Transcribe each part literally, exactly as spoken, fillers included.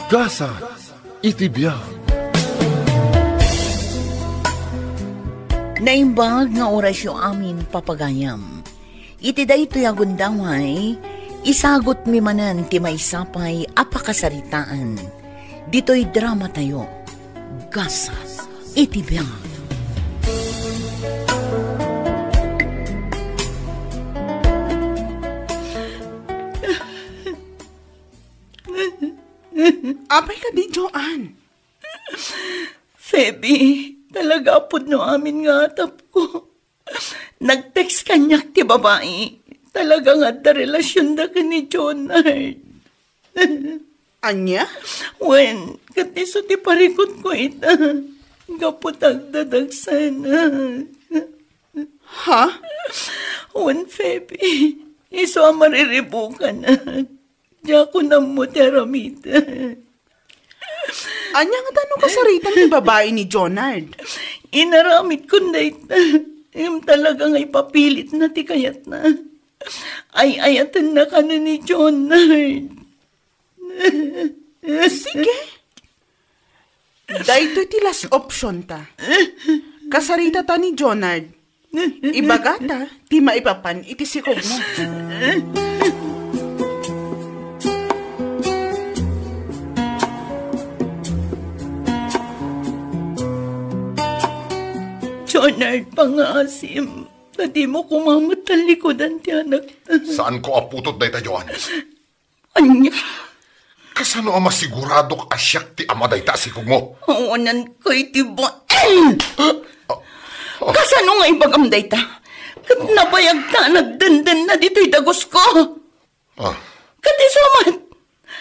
Gasat iti biag. Naimbag nga orasyo amin, papagayam. Iti daytoy a gundaway, isagutmi manen ti maysa pay a pakasaritaan. Ditoy dramatayo, Gasat iti biag. Apay kadi, Joan? Feby, talaga a pudno amin nga atapko. Nag-text kaniak ti babai. Talaga nga adda relasionda ken ni Jonard. Ania? Wen, ket isu ti parikutko ita. Gapu ta agdadagsanak. Ha? Wen, Feby, isu a mariribukanak. Diakon ammo ti aramiden. Ania ngata no kasaritan ti babai ni Jonard? Inaramidkon dayta. Ngem talaga nga ipapilitna ti kayatna. Ay-ayatenna kano ni Jonard. Sige. Daytoy ti last option ta. Kasaritata ni Jonard. Ibagata ti maipapan iti sikogmo. Jonard, pangaasim, ta dimo koma met tallikudan ti anak. Saanko a putot dayta, Joan. Ania? Kasano a masiguradok a siak ti ama dayta a sikogmo? Awananko iti bain! Ah, ah. Kasano nga ibagam dayta? Ket nabayagta a nagdendenna ditoy dagusko. Ah. Ket isu met,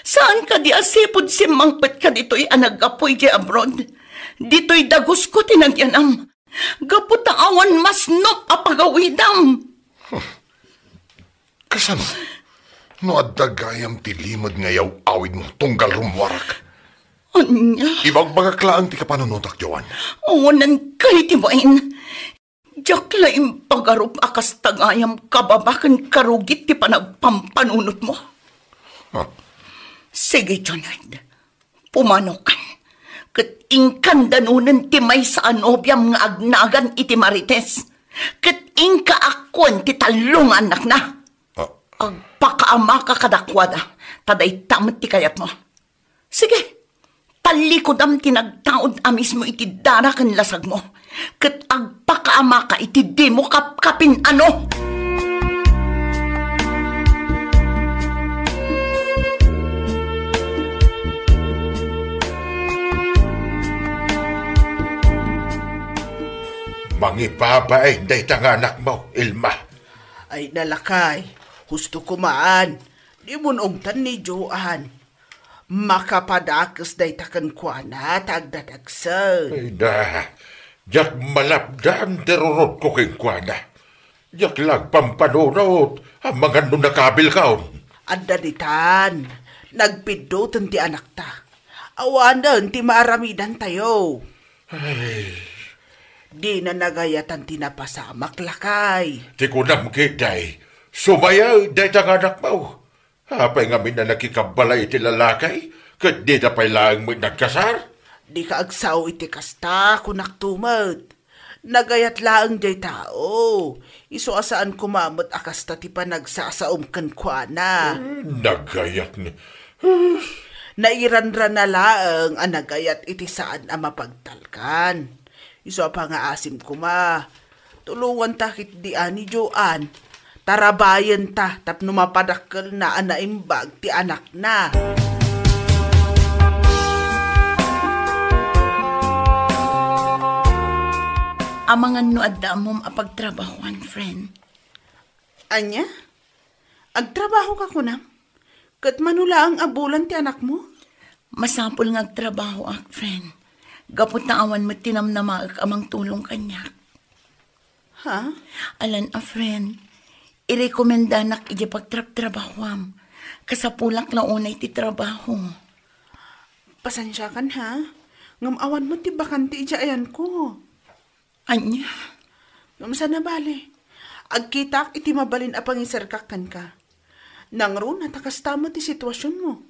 saan kadi a sipud simmangpetka ditoy a naggapu idiay abroad? Ditoy dagusko ti nagyanam. Gapu ta awan masnop a pagawidam. Huh. Kasano? No adda gayam ti limed nga iyaw-awidmo tunggal rummuarak. Ania? Ibagbagak laeng ti kapanunotak, Joan. Awananka iti bain. Diak la impagarup a kasta gayam kababa ken karugit ti panagpampanunotmo. Huh. Sige, Jonard. Pumanokan, ket inkan danunen ti maysa a nobiam nga agnagan iti Marites, ket inka akkuen ti tallo nga annakna. Ah. Agpakaamaka kadakuada, ta dayta met ti kayatmo. Sige, tallikudam ti nagtaud a mismo iti dara ken lasagmo. Ket agpakaamaka iti dimo kapkapin-ano. Mangibabain dayta nga anakmo, Ilma. Ay, nalakay, husto kumaan. Dimo ungtan ni Joan. Makapadakes dayta kenkuana ta agdadagsen. Ay na, diak malapdan ti rurodko kenkuana. Diak la agpampanunot amangan no nakabilkon. Adda ditan, nagpiddoten ti anakta. Awanen ti maaramidantayo. Ay. Dina nagayatan ti napasamak, lakay. Ti kunam ketdi, sumayaw dayta nga anakmo. Apay ngamin a nakikabbalay iti lalaki, ket dida pay laeng met nagkasar? Dika agsao iti kasta, kunakto met. Nagayat laeng diay tao. Isu a saan koma met a kasta ti panagsasaom kenkuana. Eh, nagayat ni. Nairanrana laeng a nagayat iti saan a mapagtalkan. Isu a pangaasim koma, tulonganta ketdi a ni Joan. Tarabayenta tapno mapadakkelna a naimbag ti anakna. Amangan no adda ammom a pagtrabahoan, friend. Ania? Agtrabaho ka kunam? Ket mano laeng a bulan ti anakmo? Masapul nga agtrabahoak, friend. Gapu ta awan met ti namnamaek a mangtulong kaniak. Ha? Alan a friend, irekomendanak idiay pagtraptrabahoam. Kasapulak la unay ti trabaho. Pasensiakan, ha? Ngem awan met ti bakante idiay ayanko. Ania? Ngem saan a bale. Agkitaak iti mabalin a pangiserkak kenka. Nangruna ta kasta met ti situasionmo.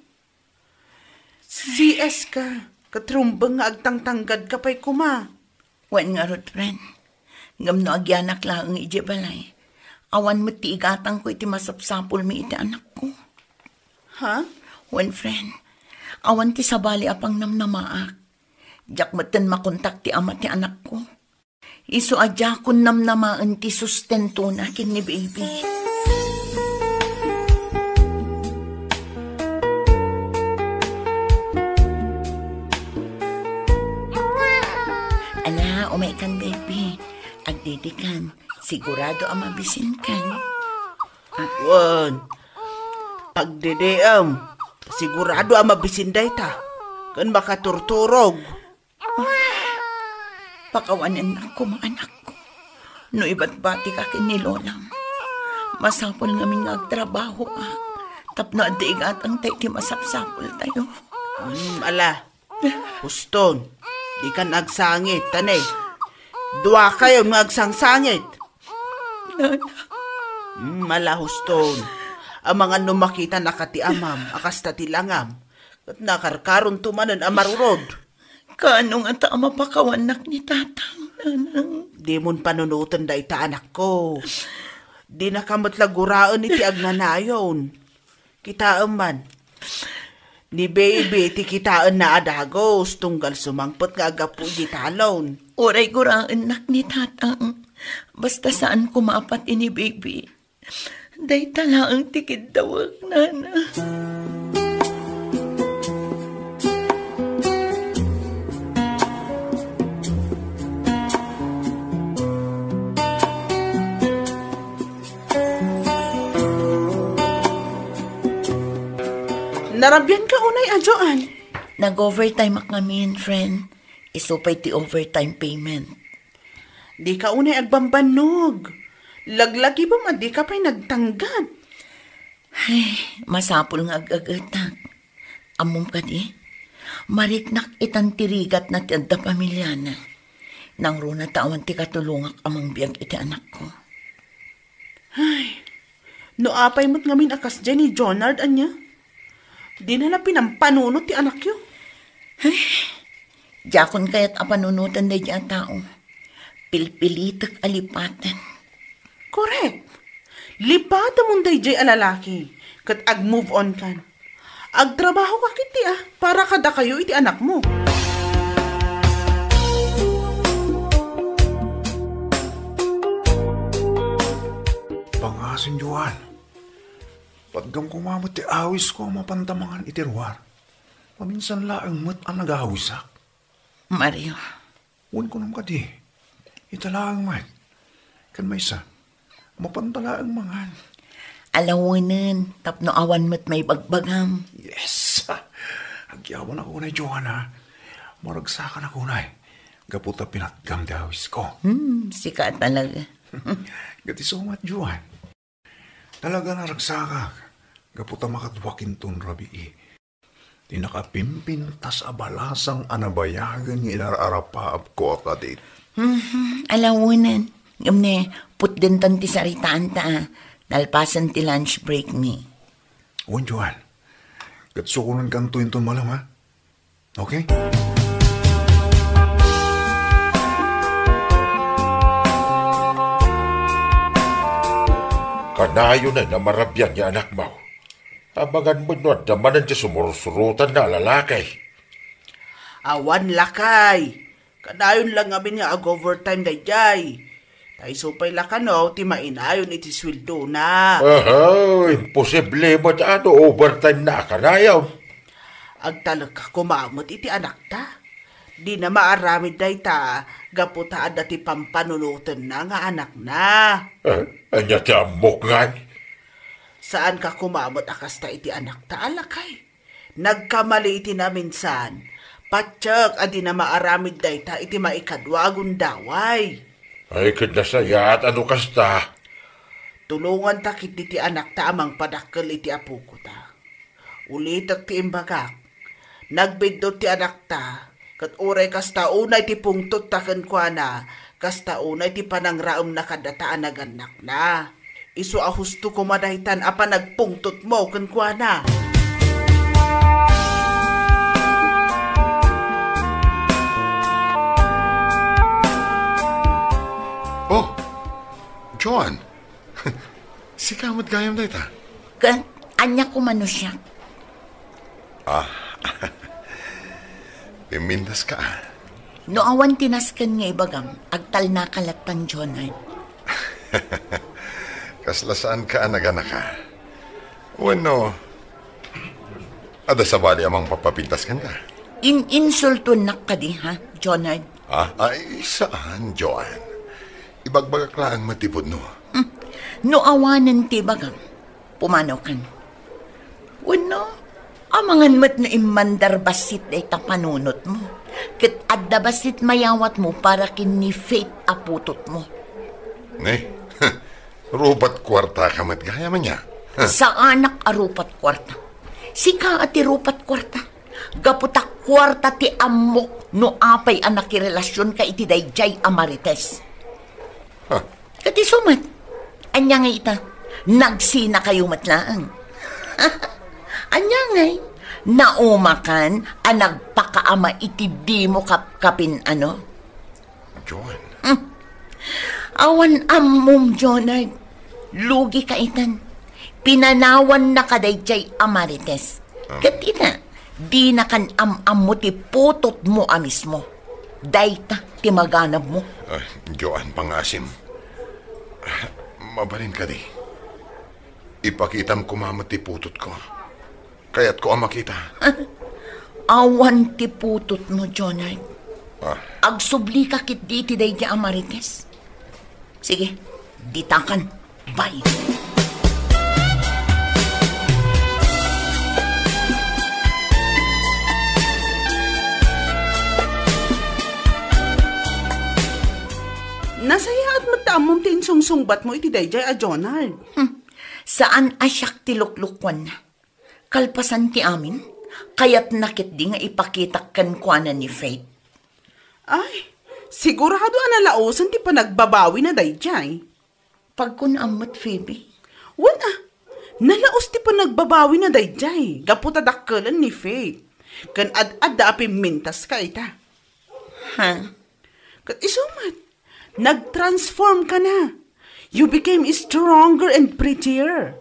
Si Eska, ket rumbeng nga agtangtanggadka pay koma. Wen ngarud, friend. Ngem no agyanak laeng idiay balay, awan met ti igatangko iti masapsapulmi iti anakko. Ha? Wen, friend, awan ti sabali a pangnamnamaak. Diak metten makontak ti ama ti anakko. Isu a diakon namnamaen ti sustentona ken ni baby. Ala, umaykan, baby. Agdidikan, sigurado a mabisinkan. Wen, pagdidiam, sigurado a mabisin dayta. Ken makaturturog. Pakawanennak koma, anakko. No ibatbatika ken ni Lolam, masapul ngamin nga agtrabahoak tapno adda igatangta iti masapsapultayo. Hmm, ala. Huston, dikan agsangit, ta ne. Duakayon nga agsangsangit. Nana. Hmm, ala, Huston. Amangan no makitanaka ti amam, a kasta ti langam, ket nakarkaronto manen a marurod. Kaano ngata a mapakawannak ni Tatang, Nanang? Dimon panunoten dayta, anakko. Dinaka met la guraen iti agnanayon. Kitaem man. Ni baby ti kitaenna a dagus, tunggal sumangpet nga aggapu iti talon. Uray guraennak ni Tatang. Basta saan koma a pati ni baby. Dayta laeng ti kiddawek, Nana. Narabianka unay a, Joan? Nag-overtime ak ngamin, friend. Isu pay ti overtime payment. Dika unay agbambannog. Laglagipem a dika pay nagtanggad. Ay, masapul nga ag-agetak. Ammom kadi? Mariknak itan ti rigatna ti adda pamiliana. Nangruna ta awan ti katulongak a mangbiag iti anakko. Ay, no apay met ngamin a kasdiay ni Jonard, ania? Dina la pinampanunot ti anakyo. Ay, diakon kayat a panunoten daydiay a tao. Pilpilitek a lipaten. Korek. Lipatemon daydiay a lalaki, ket ag-move on kan. Agtrabaho ka ketdi a, para kadakayo iti anakmo. Pangasin, Joan. Patgam koma met ti awisko a mapanta mangan iti ruar. Maminsan laeng met a nagawisak. Mario. Wen kunam kadi, ita laeng met. Ken maysa, mapanta laeng mangan. Alawenen, tapno awan met maibagbagam. Yes. Agyaman ako unay, Joanna. Maragsakanak unay. Gapu ta pinatgam ti awisko. Hmm, sika talaga. Gati sumat, Joan. Talaga naragsakak, gapu ta makaduakinton rabii ti nakapimpintas a balasang a nabayagen nga inar-arapaapko a kadit. Mhm, alawenen. Ngem ne, putdentan ti saritaanta, a. Nalpasen ti lunch break mi. Wen, Joan. Ket sukonenkanto inton malem, a? Okay? Kanayon a marabian nga anakmo. Amangan met no adda manen ti sumursurotanna a lalaki. Awan lakay. Kanayon la ngamin nga ag-overtime daydiay. Ta isu pay la kano ti mainayon iti sueldona. Aha, imposible met a no overtime na a kanayon. Agtalek koma met iti anakta. Dina maaramid dayta gapu ta adda ti pampanunotenna nga anakna. Eh, ania ti ammok ngay? Saanka koma met a kasta iti anakta a lakay. Nagkamali iti naminsan. Patiek a dina maaramid dayta iti maikadua a gundaway. Ay, ket nasayaat a no kasta. Tulonganta ketdi ti anakta a mangpadakkel iti apokota. Ulitek ti imbagak. Nagbiddut ti anakta, ket uray kasta unay ti pungtotta kenkuana, kasta unay ti panangraemna kadata a nagannakna. Isu a husto koma daytan a panagpungtotmo kenkuana. Sika met gayam dayta? Ket ania koma no siak? Ah, pimintas ka, ah. No awan ti nasken nga ibagam, agtalnaka lattan, Jonard. Kasla saan ka a naganaka? Wenno, adda sabali a mangpapapintas kenka? In-insultonak kadi, ha, Jonard? Ah, ay, saan, Joan? Ibagbagak laeng met ti pudno. Hmm. No awanen ti ibagam, pumanaw kan. Wenno, amangan met no immandar bassit dayta panunotmo. Ket adda bassit mayawatmo para ken ni Faith a putotmo. Ne? Rupat kuarta ka met gayam ania? Saanak a rupat kuarta. Sika a ti rupat kuarta. Gapu ta kuarta ti ammok no apay a nakirelasionka iti daydiay a Marites. Ha? Ket isu met, ania ngay ita? Nagsinakayo met laeng. Ania ngay? Naumakan a nagpakaama iti dimo kapkapin-ano? Joan. Hmm. Awan ammom, Jonard. Lugi ka itan. Pinanawannaka daydiay a Marites. Ah. Ket ita, dinakan am-ammo ti putotmo a mismo. Dayta ti maganabmo. Ah, Joan, pangaasim. Mabalin kadi. Ipakitam koma met ti putotko. Kayatko a makita. Awan ti putotmo, Jonard. Ah. Agsublika ketdi iti daydiay a Marites. Sige, ditakan. Bye. Nasayaat met ta ammom ti insungsungbatmo iti daydiay a Jonard. Hmm. Saan a siak ti luklukuanna. Kalpasan ti amin, kayatna ketdi nga ipakitak kenkuana ni Faith. Ay, sigurado a nalaosan ti panagbabawina daydiay. Pagkunam met, Phoebe. Wen a, nalaos ti panagbabawina daydiay gapu ta dakkelen ni Faith. Ken ad-adda a pimmintaska ita. Ha? Ket isu met, nag-transform ka na. You became stronger and prettier.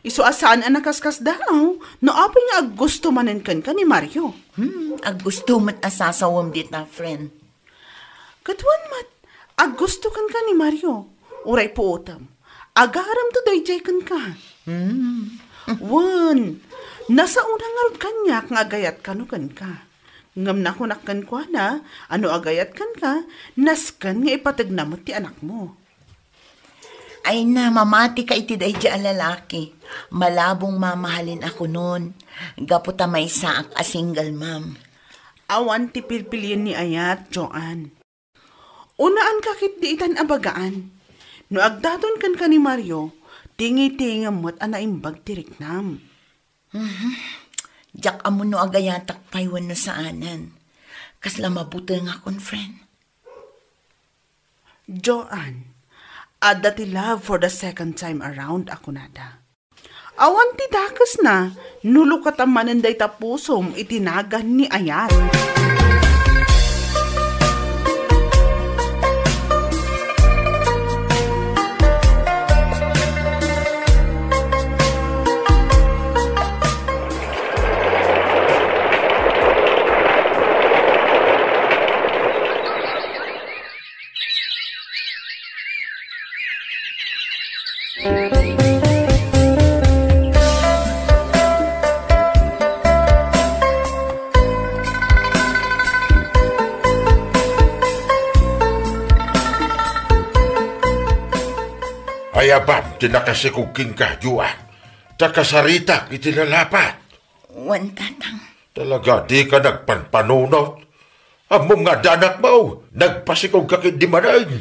Isu a saan a nakaskasdaaw, no apay nga aggusto manen kenka ni Mario. Hmm, aggusto met a sasawem dita, friend. Ket wen met, aggusto kenka ni Mario. Uray puotem, agaremto daydiay kenka. Hmm. Wen, nasaona ngarud kaniak nga agayat kano kenka. Ngem nakunak kenkuana a no agayat kenka, nasken nga ipategna met ti anakmo. Ay na, mamatika iti daydiay a lalaki. Malabong mamahalin a kunon, gapu ta maysaak a single mom. Awan ti pilpilien ni ayat, Joan. Unaanka ketdi itan a bagaan. No agdaton kenka ni Mario, tingitingem met a naimbag ti riknam. Mhm. Diak ammo no agayatak pay wenno saanen. Kasla mabutengakon, friend. Joan, adda ti love for the second time around a kunada. Awan ti dakesna, no lukatan manen dayta pusom iti nagan ni ayat. Ay, apam ti nakasikog kenka, Joan. Ta kasaritak iti lalapat. Wen, Tatang. Talaga, dika nagpanpanunot. Ammom nga adda anakmo, nagpasikogka ketdi manen.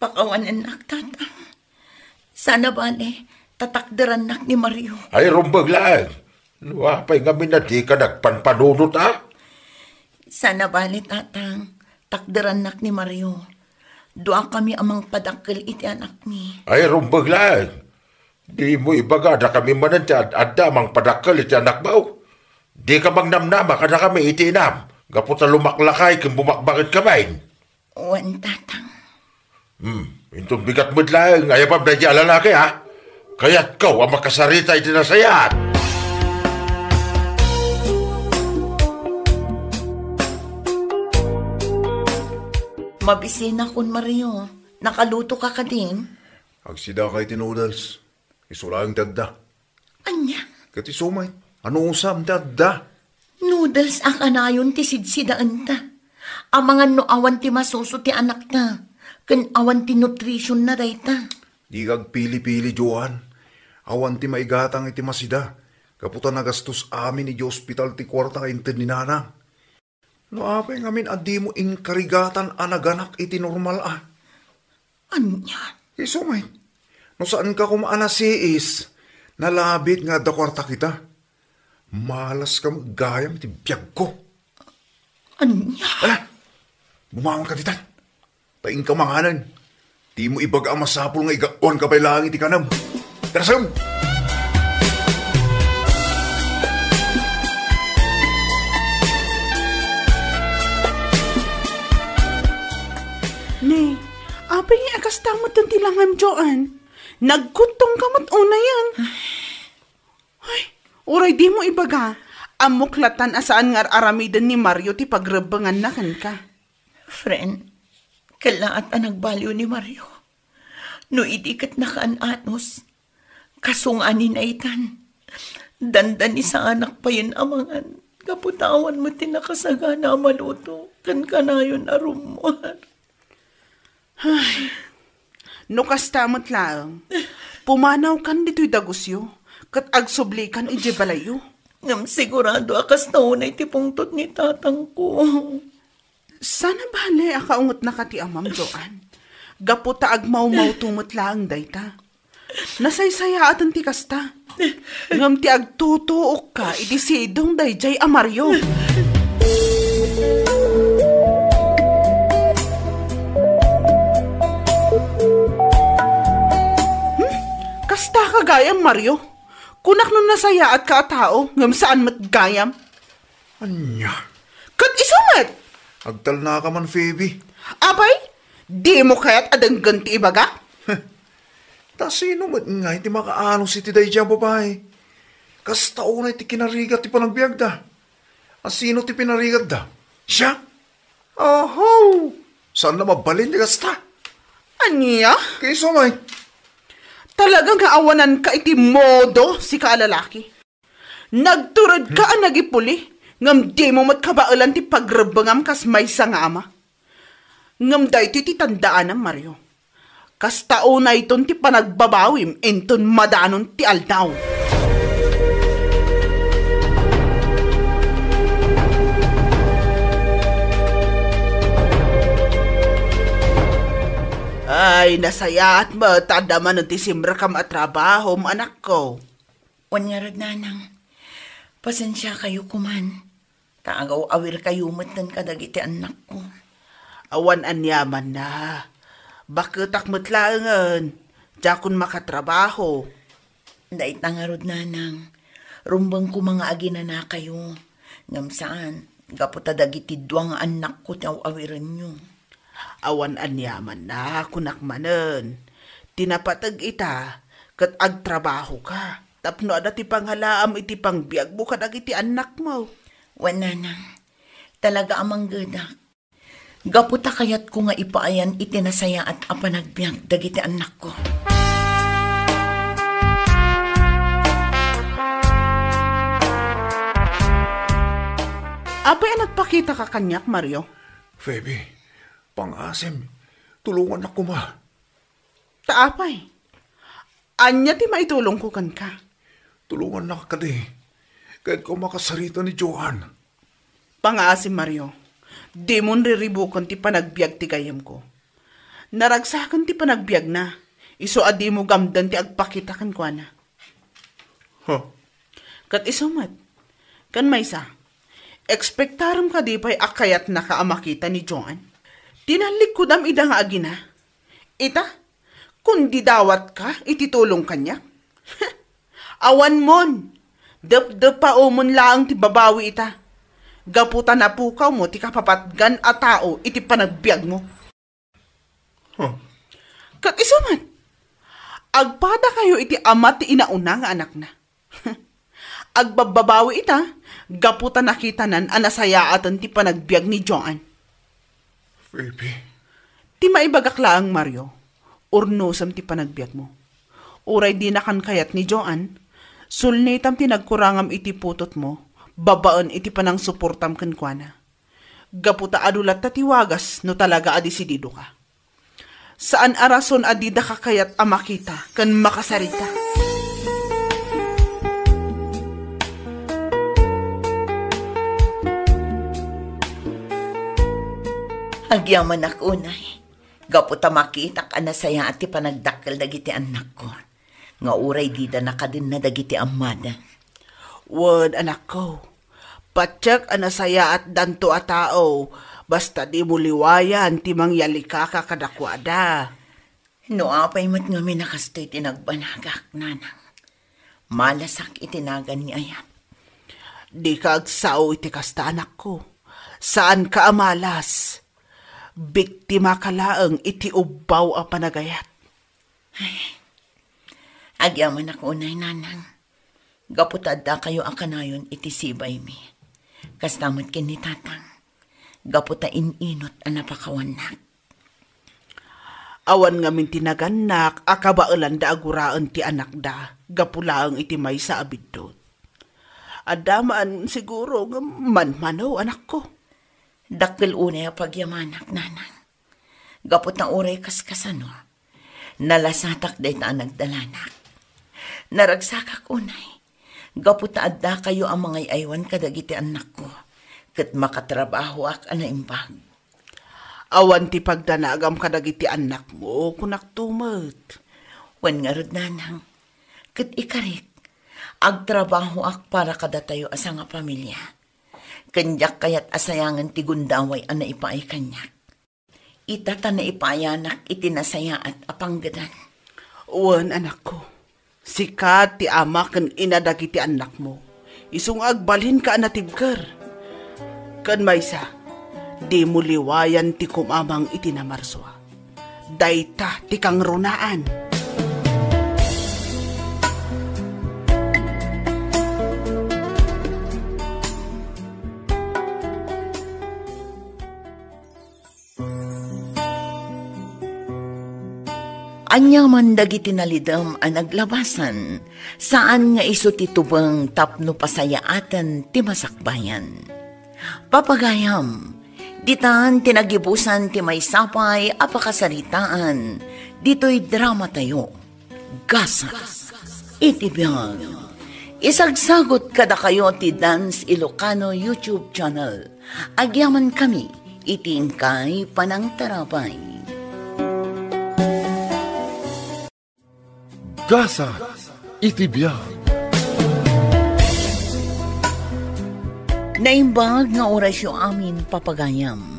Pakawanennak, Tatang. Sana bale, tatakderannak ni Mario. Ay, rumbeng laeng. No apay ngamin a dika nagpanpanunot, a? Sana bale, Tatang, takderannak ni Mario. Duakami a mangpadakkel iti anakmi. Ay, rumbeng laeng. Dimo ibaga a dakami manen ti ad-adda a mangpadakkel iti anakmo. Dika mangnamnama kadakami iti inam, gapu ta lumaklakay ken bumakbaketkami. Wen, Tatang. Hmm, inton bigat met laeng, ayabam daydi a lalaki, a? Kayatko a makasarita iti nasayaat. Mabisinakon, Mario. Nakaluto ka kadin? Agsidaka iti noodles. Isu laeng ti adda. Ania? Ket isu met, anusam ti adda. Noodles a kanayon ti sidsidaenta. Amangan no awan ti masuso ti anakta, ken awan ti nutritionna dayta. Dika agpili-pili, Joan. Awan ti maigatang iti masida, gapu ta nagastos amin iti ospital ti kuarta nga inted ni nanang. No apay ngamin a dimo inkarigatan a naganak iti normal a? Ania? Isu met. No saanka koma a nasiis, nalabit nga adda kuarta kita. Malas ka met gayam iti biagko. Ania? Ala, bumangon ka ditan. Ta inka manganen. Dimo ibaga a masapul nga igawan ka pay laeng iti kanam. Tarasem! Ne, apay nga kasta met ti langam, Joan? Nagkuttong ka met unayen. Ay, uray dimo ibaga, ammok latan a saan nga ar-aramiden ni Mario ti pagrebbenganna kenka. Friend, kellaat a nagbaliw ni Mario. No idi ket nakaan-anos, kasunganin a itan. Dandanisaanak payen a mangan, gapu ta awan met ti nakasagana a maluto ken kanayon a rummuar. Ay, no kasta met laeng, pumanawkan ditoy dagusyo, ket agsublikan idiay balayyo. Ngem sigurado a kasta unay ti pungtot ni tatangko. Saan a bale a kaungetnaka ti amam, Joan. Gapu ta agmawmawto met laeng dayta. Nasaysayaaten ti kasta. Ngem ti agtutuokka iti sidong daydiay a Mario. Hmm? Kasta ka gayam, Mario? Kunak no nasayaatka a tao, ngem saan met gayam. Ania? Ket isu met? Agtalnaka man, Phoebe. Apay, dimo kayat a denggen ti ibagak? Ta sino met ngay ti makaanos iti daydiay a babai? Kasta unay ti kinarigat ti panagbiagda. A sino ti pinarigatda? Siak? Ahaw! Saan la mabalin ti kasta? Ania? Kayso, may. Talaga nga awananka iti modo, sika a lalaki. Nagturedka a nagipuli, ngem dimo met kabaelan ti pagrebbengam kas maysa nga ama. Ngem daytoy ti tandaanam, Mario. Kasta unayton ti panagbabawim inton madanon ti aldaw. Ay, nasayaat met ta adda manen ti simrekam a trabahom, anakko. Wen ngarud, nanang, pasensiakayo koman, ta agaw-awirkayo metten kadagiti annakko. Awan aniamanna. Baketak met laengen, diakon makatrabaho. Dayta ngarud, nanang, rumbeng koma nga aginanakayo. Ngem saan, gapu ta dagiti dua nga annakko ti aw-awirenyo. Awan aniamanna, kunak manen. Ti napateg ita, ket agtrabahoka tapno adda ti pangalaam iti pangbiagmo kadagiti annakmo. Wen, nanang, talaga a manggedak. Gapu ta kayatko nga ipaayan iti nasayaat a panagbiag dagiti annakko. Apay a nagpakitaka kaniak, Mario? Phoebe, pangasim, tulongannak koma. Ta apay? Ania ti maitulongko kenka? Tulongannak kadi. Kayatko a makasarita ni Joan. Pangaasim, Mario, dimon riribuken ti panagbiag ti gayyemko. Naragsaken ti panagbiagna, isu a dimo gamden ti agpakita kenkuana. Huh. Ket isu met, ken maysa, ekspektarem kadi pay a kayatnaka a makita ni Joan? Ti nallikudam ida nga agina. Ita, kundi dawatka iti tulong kaniak? Awanmon, depdepaomon laeng ti babawi ita, gapu ta napukawmo ti kapapatgan a tao iti panagbiagmo. Huh. Ket isu met, Agpadakayo iti ama ti inauna nga anakna. Agbabbabawi ita, gapu ta nakitanan a nasayaaten ti panagbiag ni Joan. Phoebe. Ti maibagak laeng, Mario, urnosem ti panagbiagmo. Uray dinakan kayat ni Joan, sulnitam ti nagkurangam iti putotmo, babaen iti panangsuportam kenkuana. Gapu ta adu latta ti wagas no talaga a desididoka. Saan a rason a didaka kayat a makita ken makasarita. Agyamanak unay, gapu ta makitak a nasayaat ti panagdakkel dagiti annakko, nga uray dida nakadenna dagiti ammada. Wen, anakko, patiek a nasayaatdanto a tao, basta dimo liwayan ti mangyalikaka kadakuada. No apay met ngamin a kastoy ti nagbanagak, nanang, malasak iti nagan ni ayat. Dika agsao iti kasta, anakko. Saanka a malas. Biktimaka laeng iti ubbaw a panagayat. Ay, agyamanak unay, nanang, gapu ta addakayo a kanayon iti sibaymi. Kasta met ken ni tatang, gapu ta in-inot a napakawannak. Awan ngamin ti nagannak a kabaelanda a guraen ti anakda gapu laeng iti maysa a biddut. Adda man siguro nga manmano, anakko. Dakkel unay a pagyamanak, nanang. Gapu ta uray kaskasano, nalasatak dayta a nagdalanak. Naragsakak unay, gapu ta addakayo a mangay-aywan kadagiti annakko, ket makatrabahoak a naimbag. Awan ti pagdanagam kadagiti annakmo, kunakto met. Wen ngarud, nanang, ket ikarik, agtrabahoak para kadatayo a sangapamilia. Ken diak kayat a sayangen ti gundaway a naipaay kaniak. Ita ta naipaayanak iti nasayaat a panggedan. Wen, anakko, sika ti ama ken ina dagiti annakmo. Isu nga agbalinka a natibker. Ken maysa, dimo liwayan ti kumamang iti namarsua. Dayta ti kangrunaan. Ania man dagiti nalidem a naglabasan, saan nga isu ti tubeng tapno pasayaaten ti masakbayan. Papagayam, ditan ti nagibusan ti maysa pay a pakasaritaan ditoy dramatayo. Gasat iti biag. Isagsagut kadakayo ti Dance Ilocano YouTube channel. Agyamankami iti inkay panangtarabay. Gasat iti biag. Naimbag nga orasyo amin, papagayam.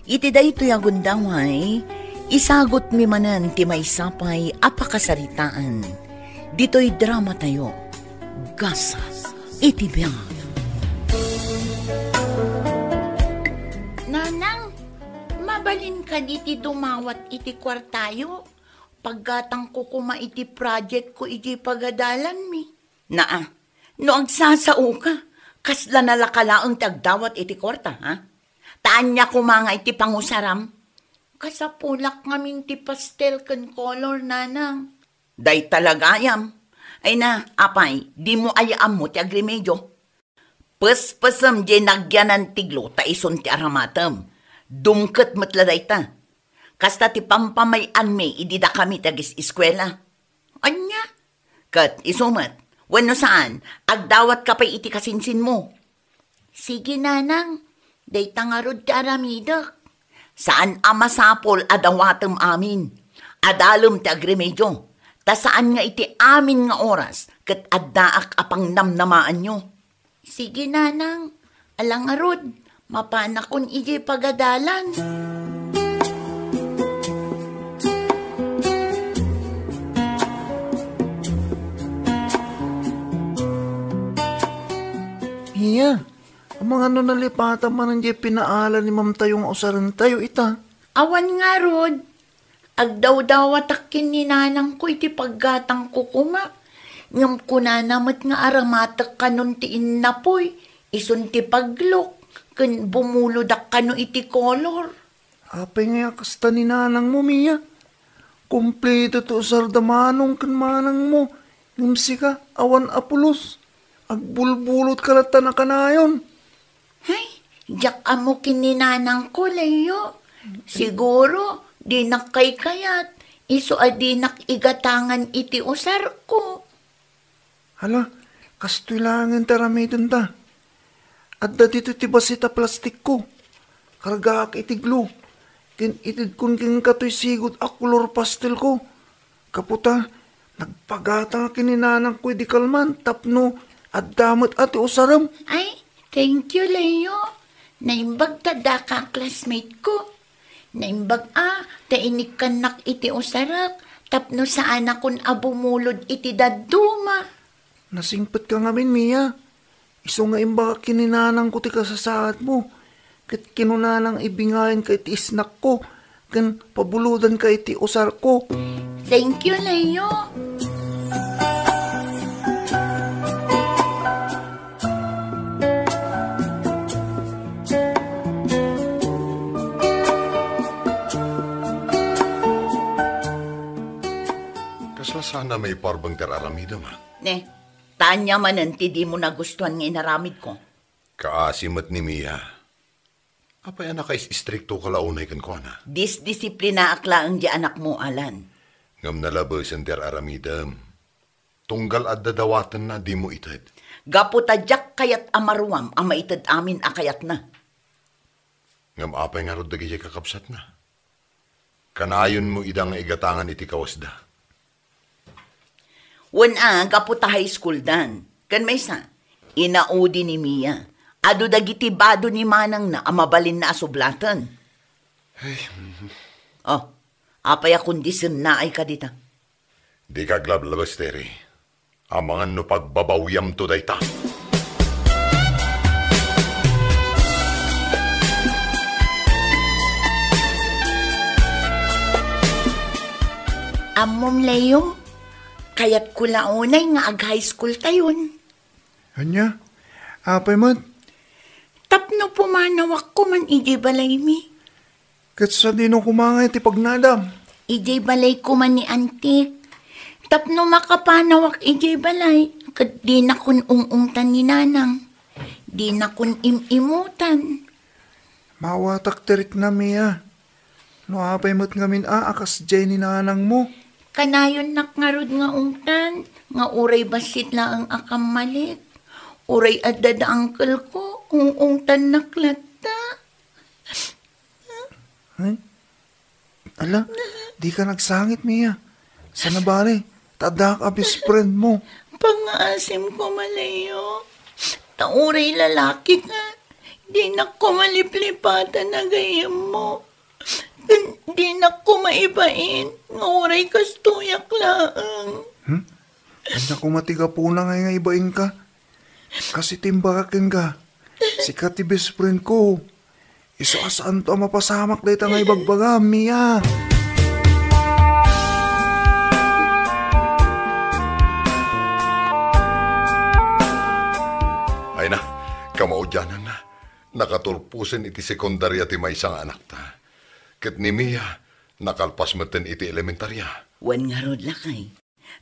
Iti daytoy a gundaway, isagutmi manen ti maysa pay a pakasaritaan ditoy dramatayo, Gasat iti Biag. Nanang, mabalin kadi ti dumawat iti kuartayo? Paggatangko koma iti project ko iti pagadalanmi. Naa, no agsasaoka, kasla nalaka laeng ti agdawat iti kuarta, ha? Ta ania koma nga iti pangusaram? Kasapulak ngamin ti pastel ken color, nanang. Dayta la gayam. Ay na, apay, dimo aya ammo ti agremedio? Pespesem diay nagyanan ti glo ta isun ti aramatem. Dumket met la dayta. Kasta ti pampamay-anmi idi dakami ti agis-eskuela. Ania? Ket isu met, wenno saan, agdawatka pay iti kasinsinmo. Sige, nanang, dayta ngarud ti aramidek. Saan a masapul a dawatem amin. Adalem ti agremedio, ta saan nga iti amin nga oras ket addaak a pangnamnamaanyo. Sige, nanang. Ala ngarud, mapanakon idiay pagadalan. Iya, amangan no nalipatan manen diay pinaala ni mamtayo nga usarentayo ita. Awan ngarud, Agdawdawatak ken ni nanangko iti paggatangko koma. Ngem kunana met nga aramatek kanon ti innapoy, isun ti paglok, ken bumulodak kano iti kolor. Apay nga kasta ni nanangmo, Mia? Kompleto ti usarda manong ken manangmo. Ngem sika, awan a pulos. Agbulbulot ka latta na kanayon. Ay, diak ammo ken ni nanangko, Leo. Siguro, dinak kaykayat. Isu a dinak igatangan iti usarko. Hala, kastoy laengen ti aramidenta. Adda ditoy ti bassit a plastikko. Kargaak iti glue. Ken itedkon kenka toy sigud a kolor pastelko. Gapu ta, nagpagatangak ken ni nanangko idi kalman tapno adda met a ti usarem. Ay, thank you, Leo. Naimbag ta daka a classmate ko. Naimbag a ta inikkannak iti usarek tapno saanakon a bumulod iti dadduma. Nasingpetka ngamin, Mia. Isu nga imbagak ken ni nanangko ti kasasaadmo, ket kinunanang ibingayanka iti snackko ken pabulodanka iti usarko. Thank you, Leo. Kasla saan a maiparbeng ti ar-aramidem, a? Ne, ta ania manen ti dimo nagustuan nga inaramidko? Kaasi met ni Mia. Apay a nakais-istriktoka la unay kenkuana? Disdisiplinaak laeng di anakmo, Alan. Ngem nalabesen ti ar-aramidem. Tunggal adda dawatenna a dimo ited. Gapu ta diak kayat a maruam a maited amin a kayatna. Ngem apay ngarud dagidiay kakabsatna? Kanayonmo ida nga igatangan iti kawesda. Wen a, gapu ta high school dan. Ken maysa, inaudi ni Mia. Adu dagiti bado ni manangna a mabalinna a sublaten. Ay. Oh, apay a kondisionnaay ka dita? Dika aglablabas, Terry. Amangan no pagbabawiamto dayta. Ammom, Leo, kayatko la unay nga ag-high school tayon. Ania? Apay met? Tapno pumanawak koman idiay balaymi. Ket sadino koma ngay ti pagnadam? Idiay balay koma ni Antik. Tapno makapanawak idiay balay, ket dinakon ung-ungtan ni Nanang. Dinakon im-imutan. Maawatak ti riknam, Mia. No apay met ngamin a, a kasdiay ni nanangmo? Kanayonnak ngarud nga ungtan, nga uray bassit laeng a kammalik. Uray adda da uncle ko, ung-ungtannak latta. Ay? Ala, dika nagsangit, Mia. Saan a bale, ta addaak a best friend mo. Pangngaasim koma, Leo. Ta uray lalaki ka, dinak koma liplipatan a gayyemmo. Ken dinak koma ibain nga uray kastoyak laeng. Hmm? Ania koma ti gapuna ngay nga ibainka? Kas iti imbagak kenka, sika ti best friend ko. Isu a saanto a mapasamak dayta nga ibagbagam, Mia. Ay na, kamaudiananna, nakaturposen iti sekundaria ti maysa nga anakta. Ket ni Mia, nakalpas metten iti elementaria. Wen ngarud, lakay.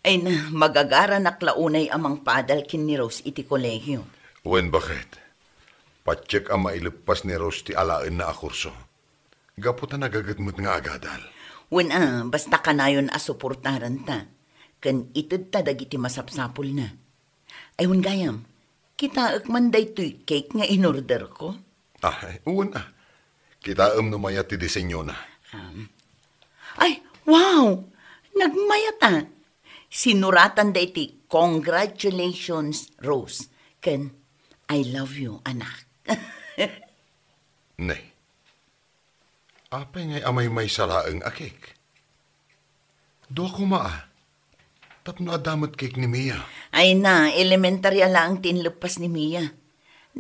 Ay na, magagaranak la unay a mangpaadal ken ni Rose iti kolehio. Wen, baket. Patiek a maileppas ni Rose ti alaenna a kurso. Gapu ta nagaget met nga agadal. Wen a, basta kanayon a suportaranta, ken itedta dagiti masapsapulna. Ay, wen gayam, kitaek man daytoy cake nga inorderko? Ah, wen a. Kitaem no mayat ti disenyona. Um, ay, wow! Nagmayat a. Sinuratan da iti, "Congratulations, Rose," ken, "I love you, anak." Ne. Apay ngay a maymaysa laeng a cake? Dua koma a. Tapno adda met cake ni Mia. Ay na, elementarya laeng ti inleppas ni Mia.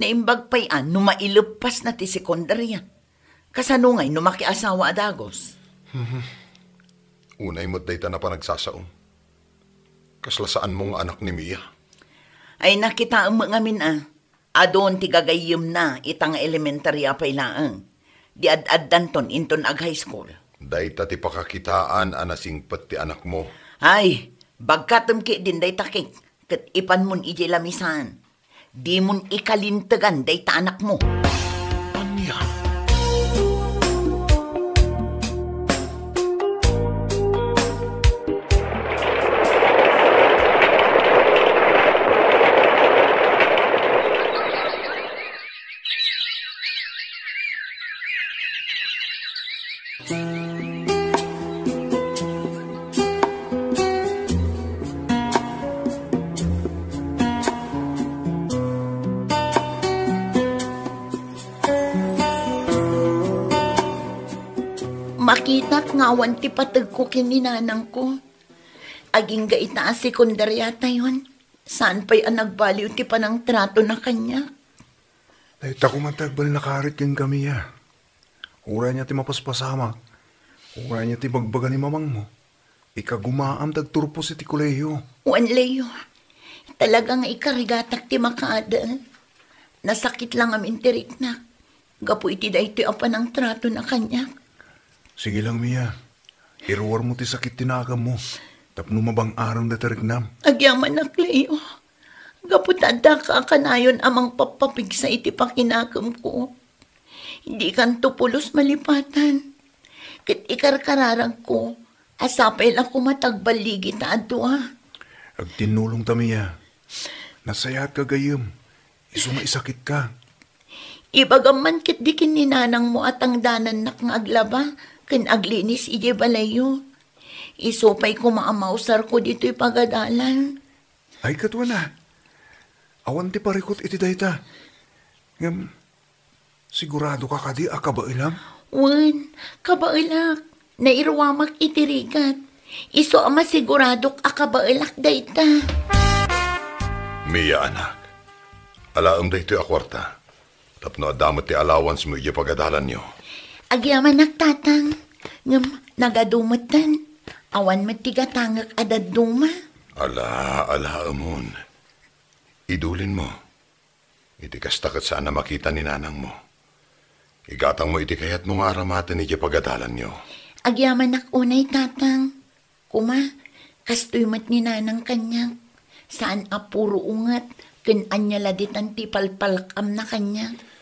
Naimbag pay a no maileppasna ti sekundarya. Kasano ngay no makiasawa a dagus? Mhm. Unay met dayta a panagsasaom. Kasla saanmo nga anak ni Mia. Ay, nakitaem met ngamin a. Adun ti gagayyemna ita nga elementarya pay laeng. Di ad-addanton inton ag-high school. Dayta ti pakakitaan a nasingpet ti anakmo. Ay, bagkatem ketdin dayta, Kik, ket ipanmon idiay lamisaan. Dimon ikalintegan dayta anakmo. Ania? Makitak nga awan ti pategko ken ni nanangko. Agingga ita a sekundariatayon, saan pay a nagbaliw ti panangtratona kaniak. Dayta koma ti agbalin a karit kenka, Mia. Uray ania ti mapaspasamak, uray ania ti bagbaga ni mamangmo, ikagumaam ti agturpos iti kolehiyo. Wen, Leo, talaga nga ikarigatak ti makaadal. Nasakit la ngamin ti riknak gapu iti daytoy a panangtratona kaniak. Sige lang, Mia. Iruarmo ti sakit ti naganmo tapno mabang-arem dayta riknam. Agyamanak, Leo. Gapu ta addaka a kanayon a mangpappapigsa iti pakinakemko. Dikanto pulos malipatan. Ket ikarkararagko a sapay la koma ti agballigi ta adu a. Agtinnulongta, Mia. Nasayaat ka gayyem. Isu nga isakitka. Ibagam man ketdi ken ni nanangmo a tangdanannak nga aglaba ken aglinis idiay balayyo. Isu pay koma a mausarko ditoy pagadalan. Ay, ket wen a. Awan ti parikut iti dayta. Ngem, siguradoka kadi a kabaelam? Wen, kabaelak. Nairuamak iti rigat. Isu a masiguradok a kabaelak dayta. Mia, anak, alaem daytoy a kuarta tapno adda met ti allowance mo idiay pagadalanyo. Agyamanak, Tatang. Ngem nagadu metten. Awan met ti gatangek a dadduma. Ala, alaemon. Idulinmo. Iti kasta ket saan a makita ni nanangmo. Igatangmo iti kayatmo nga aramaten idiay pagadalanyo. Agyamanak unay, Tatang. Koma, kastoy met ni Nanang kaniak. Saan a puro unget ken ania la ditan ti palpalak-amna kaniak.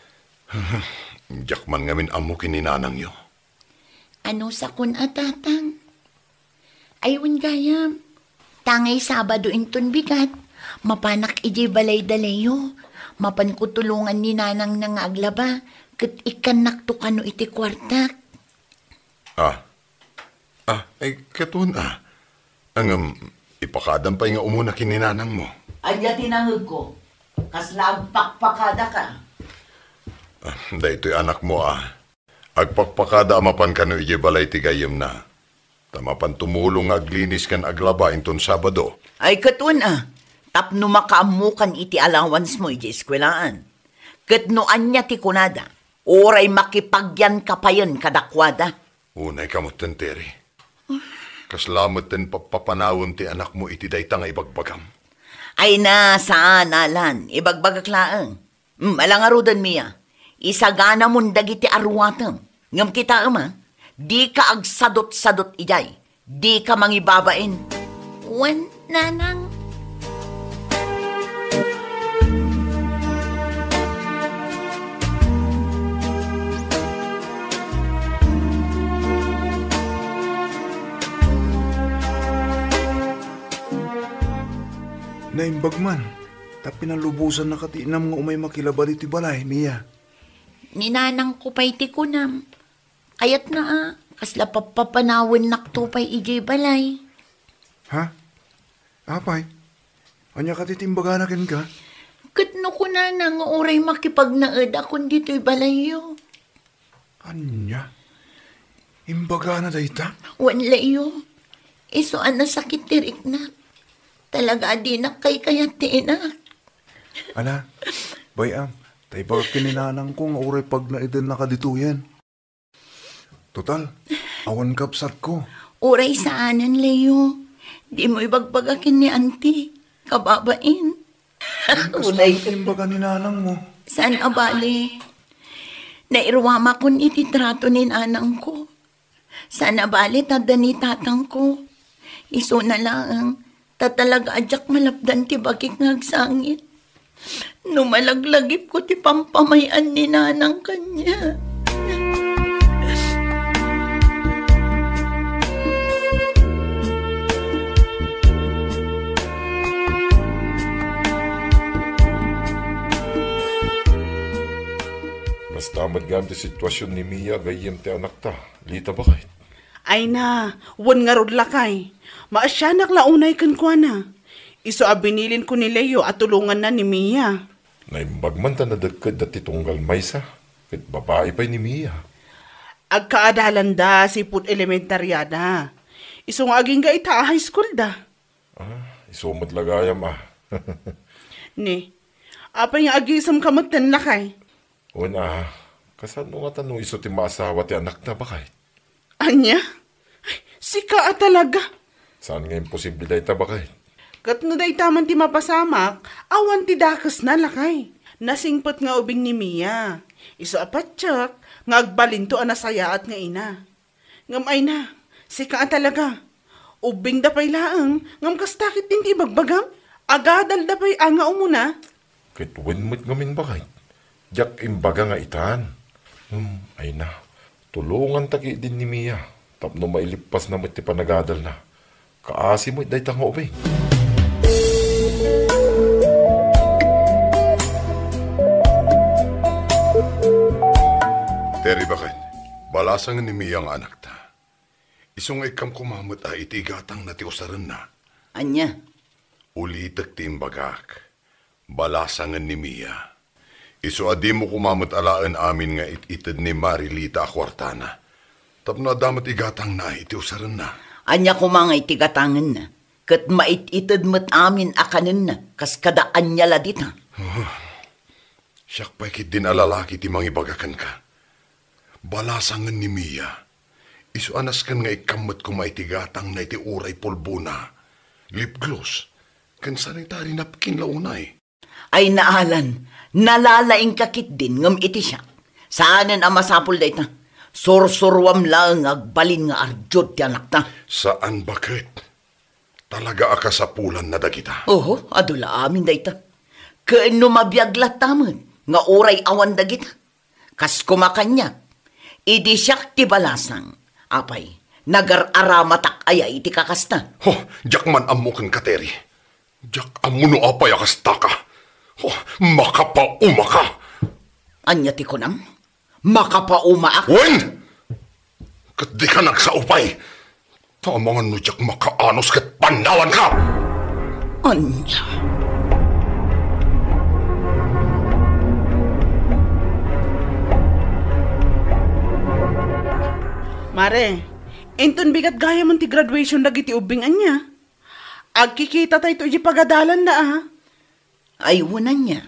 Diak man ngamin ammo ken ni nanangyo. Anusakon a, Tatang? Ay, wen gayam. Tangay Sabado inton bigat, mapanak idiay balay da Leo. Mapanko tulongan ni nanangna nga aglaba, ket ikkannakto kano iti kuartak. Ah. Ah, ay, ket wen a. Ngem, ipakadam pay nga umuna ken ni nanangmo. Ania ti nangegko? Kasla agpakpakadaka? Ah, daytoy anakmo a. Agpakpakada a mapan kano idiay balay ti gayyemna. Ta mapan tumulong nga aglinis ken aglaba inton Sabado. Ay, ket wen a. Tapno makaammokan iti allowance mo idiay eskuelaan. Ket no ania ti kunada, uray makipagyanka payen kadakuada. Unay ka metten, Terry. Kasla metten pappapanawem ti anakmo iti dayta nga ibagbagam. Ay na, saan, Alan. Ibagbagak laeng. Hmm, ala ngaruden, Mia. Isaganamon dagiti aruatem. Ngem kitaem a, dika agsadutsadut idiay. Dika mangibabain. Wen, Nanang. Naimbag man, ta pinalubosanna ti inam nga umay makilaba ditoy balay, Mia. Ni nanangko pay ti kunam. Kayatna a, kasla pappapanawennakto pay idiay balay. Ha? Apay? Ania kadi ti imbagana kenka? Ket no kunana nga uray makipagnaedakon ditoy balayyo. Ania? Imbagana dayta? Wen, Leo. Isu a nasakit ti riknak. Talaga a dinak kaykayat ti inak. Ala, bay-am, ta ibagak ken ni nanangko nga uray pagnaedennaka ditoyen. Total, awan kabsatko. Uray saanen, Leo. Dimo ibagbaga ken ni Auntie. Kababain. Unay. Imbaga ni nanangmo. Saan a bale. Nairuamakon iti trato ni nanangko. Saan a bale ta adda ni tatangko. Isuna laeng, ta talaga a diak malapdan ti bagik nga agsangit. No malaglagipko ti pampamay-an ni nanang kaniak. Kasta met gayam ti situasion ni Mia gayyem ti anakta, Lita, baket. Ay na, wen ngarud lakay. Maasianak la unay kenkuana. Isu a binilin ko ni Leo a tulonganna ni Mia. Naimbag man ta nadekkedda ti tunggal maysa, ket babai pay ni Mia. Agkaadalanda sipud elementaryada. Isu nga agingga ita a high school da. Ah, isu met la gayam, ah. Ni, apay nga agisemka metten, lakay? Wen, ah, kasano ngata no isu ti maasawa ti anakta, baket? Ania? Ay, sika a talaga. Saan nga imposible dayta, baket? Ket no dayta man ti mapasamak, awan ti dakesna, lakay. Nasingpet nga ubing ni Mia. Isu a patiek nga agbalinto a nasayaat nga ina. Ngem ay na, sika a talaga. Ubbingda pay laeng, ngem kasta ketdin ti ibagbagam? Agadalda pay a nga umuna? Ket wen met ngamin, baket. Diak imbaga nga itan. Hmm, ay na, tulonganta ketdin ni Mia tapno mailippasna met ti panagadalna. Kaasi met dayta nga ubing. Terry, baket, balasangen ni Mia nga anakta. Isu nga ikkam koma met a iti igatangna ti usarenna. Ania? Ulitek ti imbagak. Balasangen ni Mia. Isu a dimo koma met alaen amin nga it-ited ni Marilita a kuartana. Tapno adda met igatangna iti usarenna. Ania koma nga iti gatangenna? Ket mait-ited met amin a kanenna, kas kada ania la dita. Ah, siak pay ketdin a lalaki ti mangibaga kenka. Balasangen ni Mia. Isu a nasken nga ikkam met koma iti gatangna iti uray pulbona, lip gloss, ken sanitary napkin la unay. Ay na, Alan, nalalaingka ketdin ngem iti siak. Saanen a masapul dayta. Sursuruam laeng nga agbalin nga ardiud ti anakta. Saan, baket. Talaga a kasapulanna dagita. Oho, adu la amin dayta. Ken no mabiag latta met nga uray awan dagita. Kas koma kaniak, idi siak ti balasang, apay, nagar-aramatak aya iti kakasta? Ho, diak man ammo kenka, Terry. Diak ammo no apay a kastaka. Ho, makapaumaka. Ania ti kunam? Makapaumaak? Wen! Ket dika nagsao pay. Ta amangan no diak makaanos ket pannawanka! Ania? Mare, inton bigat gayam ti graduation dagiti ubbing, ania? Agkikita tayto iti pagadalanna, a. Ay, wen ania?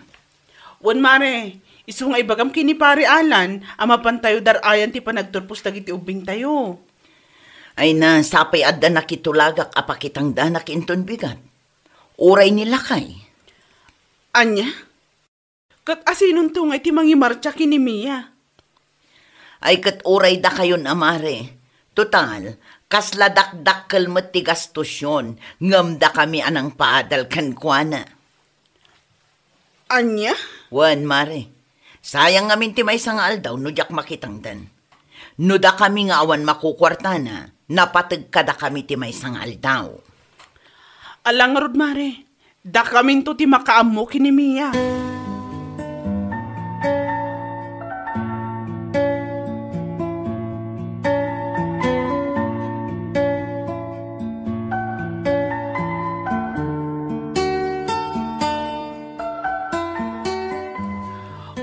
Wen, mare, isu nga ibagam ken ni Pare Alan a mapantayo dar-ayan ti panagturpos dagiti ubbingtayo. Ay na, sapay adda nakitulagak a pakitangdanak inton bigat. Uray ni lakay. Ania? Ket asinonto nga iti mangimartsa ken ni Mia? Ay ket uray dakayon a mare. Total, kasla dakdakkel met ti gastosyon, ngem dakami a nangpaadal kenkuana. Ania? Wen, mare. Sayang ngamin ti maysa nga aldaw no diak makitangdan. No dakami nga awan makukuartana, napateg kadakami ti maysa nga aldaw. Ala ngarud, mare. Dakaminto ti makaammo ken ni Mia.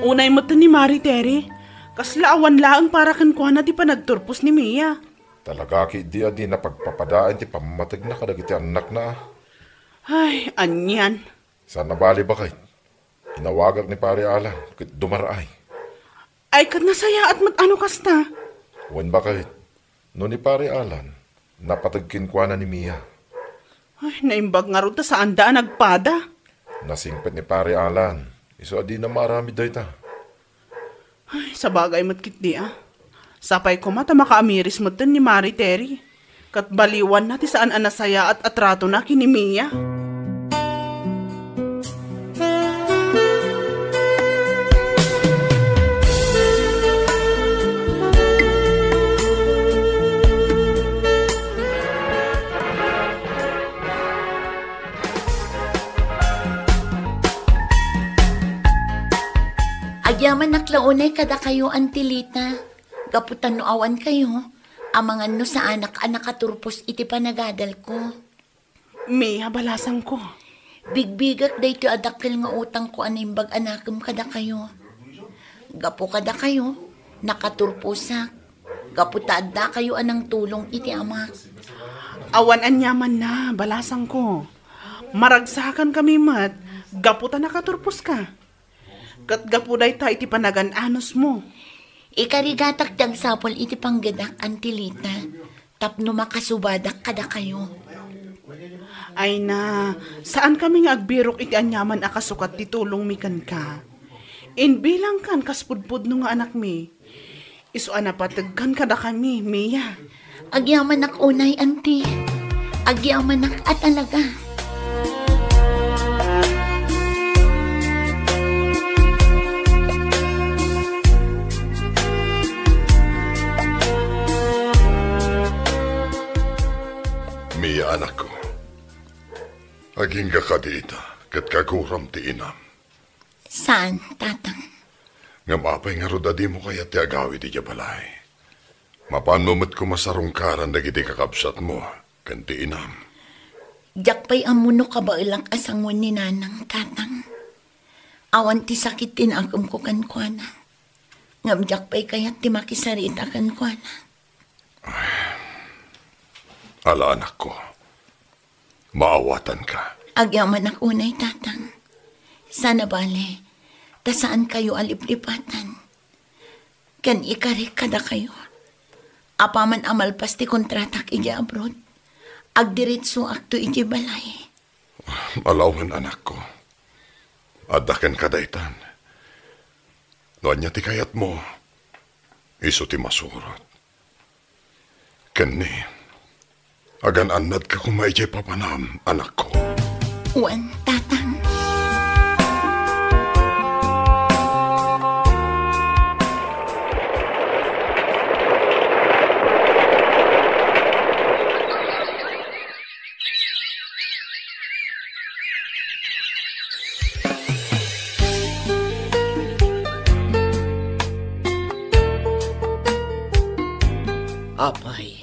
Unay met ni Mare Terry, kasla awan laeng para kenkuana ti panagturpos ni Mia. Talaga ketdi a dina pagpapadaen ti pammategna kadagiti annakna, a. Ay, anian. Saan a bale, baket. Inawagak ni Pare Alan ket dumar-ay. Ay, ket nasayaat met a no kasta. Wen, baket. No ni Pare Alan, Napateg kenkuana ni Mia. Ay, naimbag ngarud ta saanda a nagpada. Nasingpet ni Pare Alan. Isu a dina maaramid dayta. Ay, sabagay met ketdi a. Sapay koma ta makaamiris metten ni Mari Terry. Ket baliwanna ti saan a nasayaat a tratona ken ni Mia. Agyamanak la unay kadakayo, Auntie Lita. Gapu ta no awankayo, amangan no saanak a nakaturpos iti panagadalko. Mia, balasangko. Bigbigak daytoy a dakkel nga utangko a naimbag a nakem kadakayo. Gapu kadakayo, nakaturposak. Gapu ta addakayo a nangtulong iti amak. Awan aniamanna, balasangko. Maragsakankami met, gapu ta nakaturposka. Ket gapu dayta iti panagan-anusmo. Ikarigatak ti agsapul iti panggedak, Auntie Lita, tapno makasubadak kadakayo. Ay na, saankami nga agbirok iti aniaman a kasukat ti tulongmi kenka. Imbilangkan kas pudpudno nga anakmi. Isu a napategkan kadakami, Mia. Agyamanak unay, Auntie. Agyamanak a talaga. Mia, anakko. Agingga kadi ita, ket kaguram ti inam. Saan, Tatang? Ngem apay ngarud a dimo kayat ti agawid idiay balay? Mapanmo met koma sarungkaran dagiti kakabsatmo ken ti inam. Diak pay ammo no kabaelak a sangoen ni Nanang, Tatang. Awan ti sakit ti nakemko kenkuana. Ngem diak pay kayat ti makisarita kenkuana. Ala, anakko. Maawatanka. Agyamanak unay, Tatang. Sana bale, ta saankayo a liplipatan. Ken ikarik kadakayo. Apaman a malpas ti kontratak idiay abroad, agdiretsoakto idiay balay. Alawen, anakko. Adda kenka daytan. No ania ti kayatmo, isu ti masurot. Ken ni, agan-annadka koma idiay papanam, anakko. Wen, Tatang. Apay,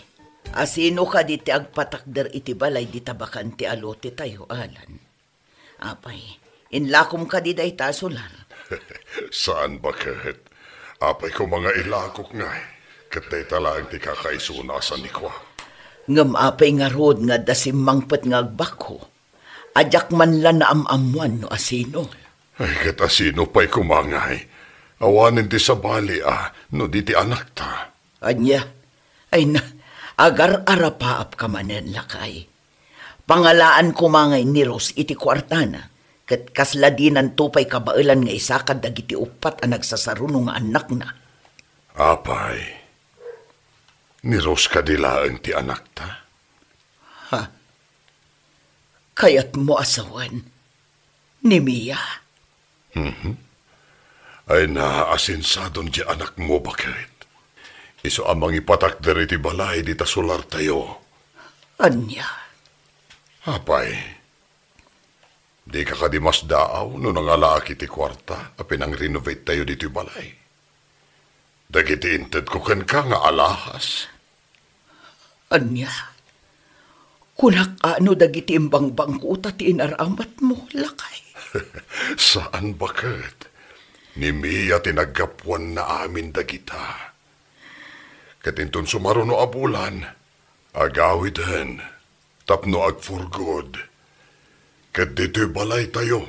asino kadi ti agpatakder iti balay dita bakante a lotetayo, Alan? Apay, inlakom kadi dayta a solar? Saan, baket. Apay koma nga ilakok ngay, ket dayta laeng ti kakaisuna a sanikua. Ngem apay ngarud nga adda simmangpet nga agbakko, a diak man la naam-ammoan no asino? Ay, ket asino pay koma ngay? Awanen ti sabali a no di ti anakta. Ania? Ay na, agar-arapaapka manen, lakay. Pangalaan koma ngay ni Rose iti kuartana, ket kasla dinanto pay kabaelan nga isakad dagiti uppat a nagsasaruno nga annakna. Apay, ni Rose kadi laeng ti anakta? Ha? Kayatmo a sawen ni Mia? Mhm. Ay na, asinsadon diay anakmo, baket. Isu a mangipatakder iti balay dita solartayo. Ania? Apay, dika kadi masdaaw no nangalaak iti kuarta a pinangrenovatetayo ditoy balay? Dagiti intedko kenka nga alahas. Ania? Kunak a no dagiti imbangbangko ta ti inaramatmo, lakay? Saan, baket. Ni Mia ti naggapuanna amin dagita. Ket inton sumaruno a bulan, agawiden tapno agpurgod. Ket ditoy balaytayo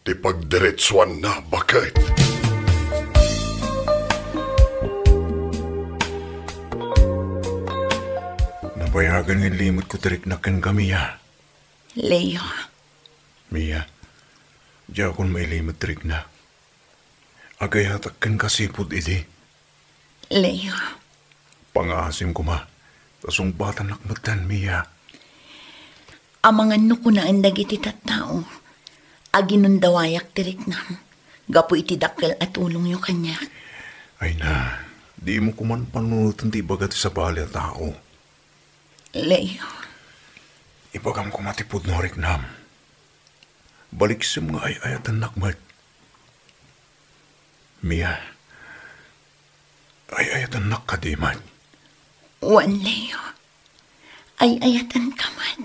ti pagdiretsuanna, baket. Payagan nga ilimetko ti riknak kenka, Mia. Leo. Mia, diakon mailimit ti riknak. Agayatak kenka sipud idi. Leo. Pangaasim koma, ta sungbatannak metten, Mia. Amangan no kunaen dagiti tattao, aginundawayak ti riknam gapu iti dakkel a tulongyo kaniak. Ay na, dimo koman panunoten ti ibaga ti sabali a tao. Leo. Ibagam koma ti pudno a riknam. Baliksem nga ay-ayatennak met. Mia, ay-ayatennak kadi met? Wen, Leo. Ay-ayatenka met.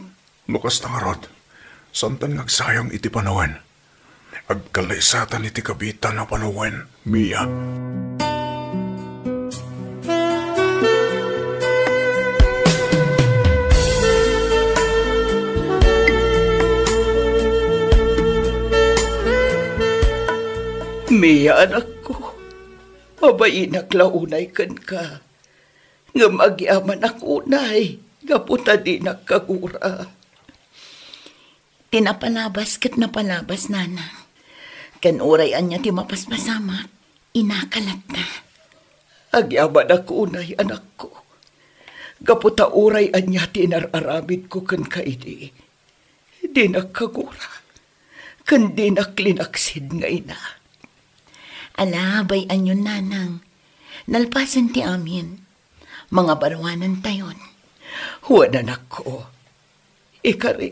No kasta ngarud, saantan nga agsayang iti panawen. Agkalaysatan iti kabiitan a panawen, Mia. Mia, anakko, mabainak la unay kenka. Ngem agyamanak unay, gapu ta dinak kagura. Ti napalabas ket napalabas, nanang. Ken uray ania ti mapaspasamak, inaka latta. Agyamanak unay, anakko. Gapu ta uray ania ti inar-aramidko kenka idi, dinak kagura, ken dinak linaksid nga ina. Ala, bay-anyon, nanang. Nalpasen ti amin. Mangabaruanantayon. Wen, anakko. Ikari,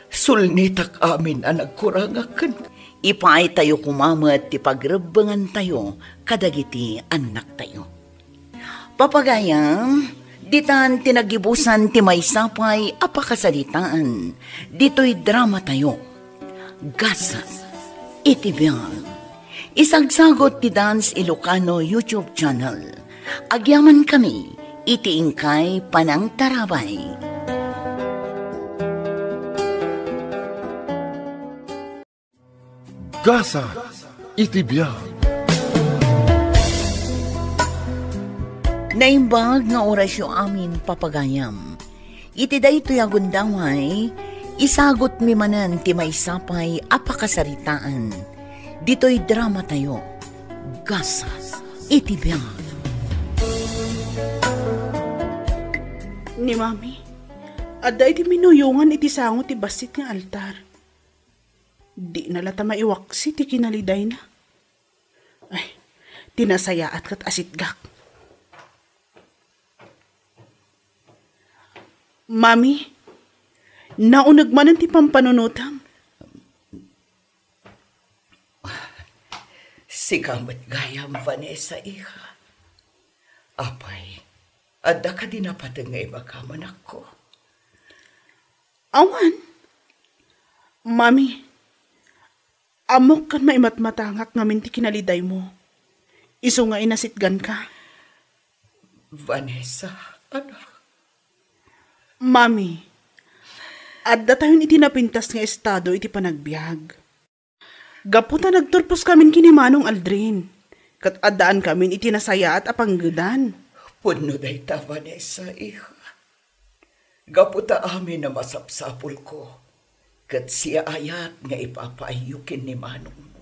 sulnitak amin a nagkurangak ken. Ipaaytayo koma met ti pagrebbengantayo kadagiti annaktayo. Papagayam, ditan ti nagibusan ti maysa pay a pakasaritaan ditoy dramatayo. Gasat iti biag. Isagsagut ti Dance Ilocano YouTube channel. Agyamankami iti inkay panangtarabay. Gasat iti biag. Naimbag nga orasyo amin, papagayam. Iti daytoy a gundaway, isagutmi manen ti maysa pay a pakasaritaan ditoy dramatayo, Gasat iti Biag. Ni Mami, adda iti minuyongan iti sango ti bassit nga altar. Dina latta maiwaksi ti kinalidayna. Ay, ti nasayaat ket asitgak. Mami, nauneg manen ti pampanunotam. Sika met gayam, Vanessa, iha. Apay, adda kadi napateg nga ibagam, anakko? Awan. Mami, ammok ken maimatmatangak ngamin ti kinalidaymo. Isu nga inasitganka. Vanessa, anak. Mami, adda tayon iti napintas nga estado iti panagbiag. Gapu ta nagturposkamin ken ni Manong Aldrin, ket addaankamin iti nasayaat a panggedan. Pudno dayta, Vanessa, iha. Gapu ta amin a masapsapulko, ket siaayat nga ipapaayyo ken ni manongmo.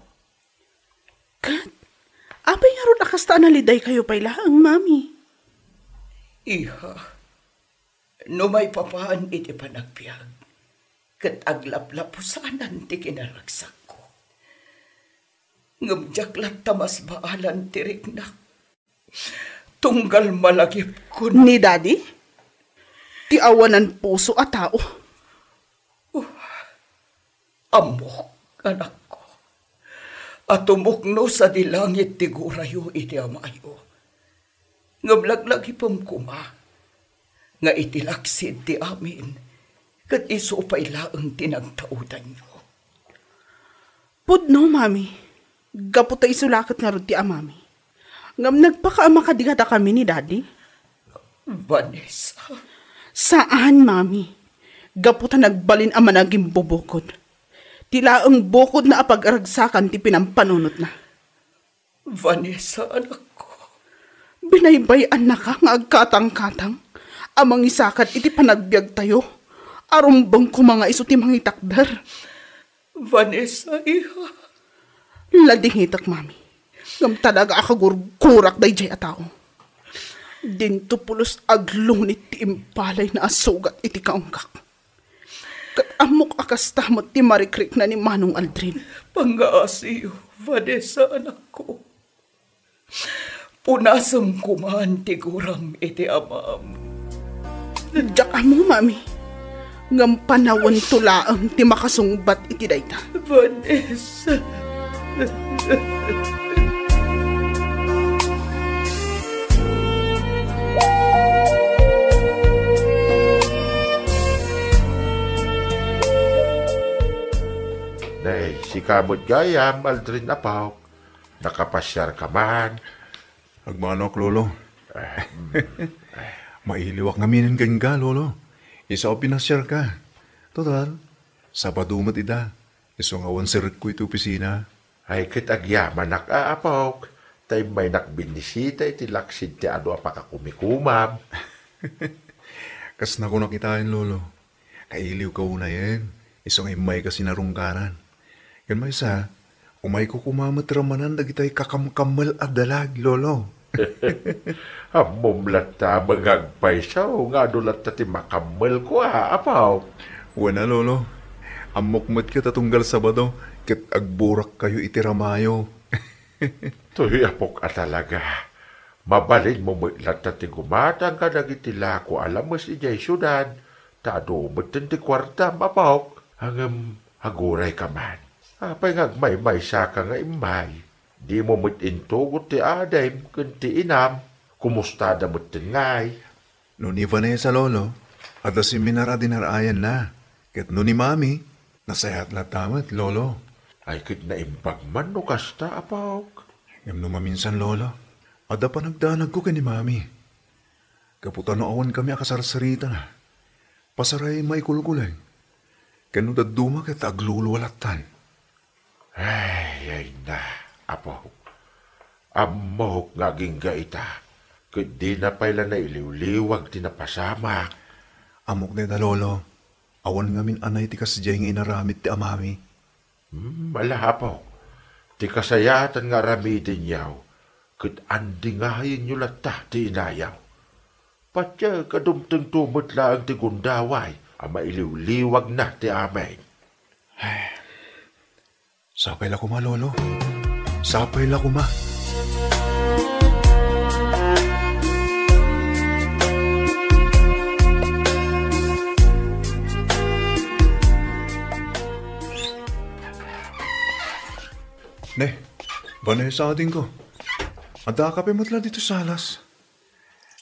Ket apay ngarud a kasta a nalidaykayo pay laeng, Mami? Iha, no maipapan iti panagbiag, ket aglaplapusanan ti kinaragsakko. Ngem diak latta masbaalan ti riknak. Tunggal malagipkon. Ni Daddy? Ti awanan puso a tao. Ammok, anakko, a tumukno sadi langit ti gurayo iti amayo. Ngem laglagipem koma nga iti laksid ti amin, ket isu pay laeng ti nagtaudanyo. Pudno, Mami. Gapu ta isu la ket ngarud ti amami. Ngem nagpakaama kadi kadakami ni Daddy? Vanessa. Saan, Mami. Gapu ta nagbalin a managimbubukod. Ti laeng bukodna a pagragsakan ti pinampanunotna. Vanessa, anakko. Binaybay-annaka nga agkatangkatang. a mangisakad iti panagbiagtayo. Arumbeng koma nga isu ti mangitakder. Vanessa, iha. Ladingitek, mami. Ngem talaga a kagurgurak daydiay a tao. Dinto pulos aglunit ti impalay na a sugat iti kaunggak. Ket ammok a kasta met ti marikrikna ni Manong Aldrin. Pangngaasim, Vanessa, anakko. Punasem koman ti guram iti amam. Diak ammo, mami. Ngem panawento laeng ti makasungbat iti dayta. Vanessa. Nay, sika met gayam, Aldrin, apo. Nakapasiarka man? Agmanok, Lolo. Eh, mm. Mailiwak ngamin kenka, Lolo. Isu a pinasiarka. Total, Sabado met ida. Isu nga awan serrekko iti opisina. Ay, ket agyamanak a apok, ta immaynak binnisita iti laksid ti adu a pakakumikumam. Kasna kunak itaen, Lolo. Kailiwka unayen, isu nga immayka sinarungkaran. Ken maysa, umayko koma met ramanan dagitay kakamkammel a dalag, Lolo. Ammom latta a mangagpayso nga adu latta ti makammelko a, apo. Wen a, Lolo. Ammok met ket a tunggal Sabado, ket agburakkayo iti ramayo. Toy apok a talaga. Mabalinmo met latta ti gumatang kadagiti lako a lames idiay siudad, ta adu metten ti kuartam, apok. Ngem agurayka man. Apay nga agmaymaysaka nga immay? Dimo met intugot ti adim ken ti inam. Kumustada metten ngay? No ni Vanessa, Lolo, adda seminar a dinar-ayanna. Ket no ni Mami, nasayaat latta met, Lolo. Ay, ket naimbag man no kasta, apok. Ngem no maminsan, Lolo, adda panagdanagko ken ni Mami. Gapu ta no awankami a kasarsaritana, pasaray maikulkuleng. Ken no dadduma ket aglulualattan. Ay, ay na, apo. Ammok nga agingga ita, ket dina pay la nailiwliwag ti napasamak. Ammok dayta, Lolo. Awan ngamin anay ti kasdiay nga inaramid ti amami. Hmm, ala, apo. Ti kasayaatan nga aramidenyo, ket andingayenyo latta ti inayo. Patiek a dumtengto met laeng ti gundaway a mailiwliwagna ti amin. Sapay la koma, Lolo. Sapay la koma. Ne, Vanessa, adingko. Adda kape met la ditoy salas.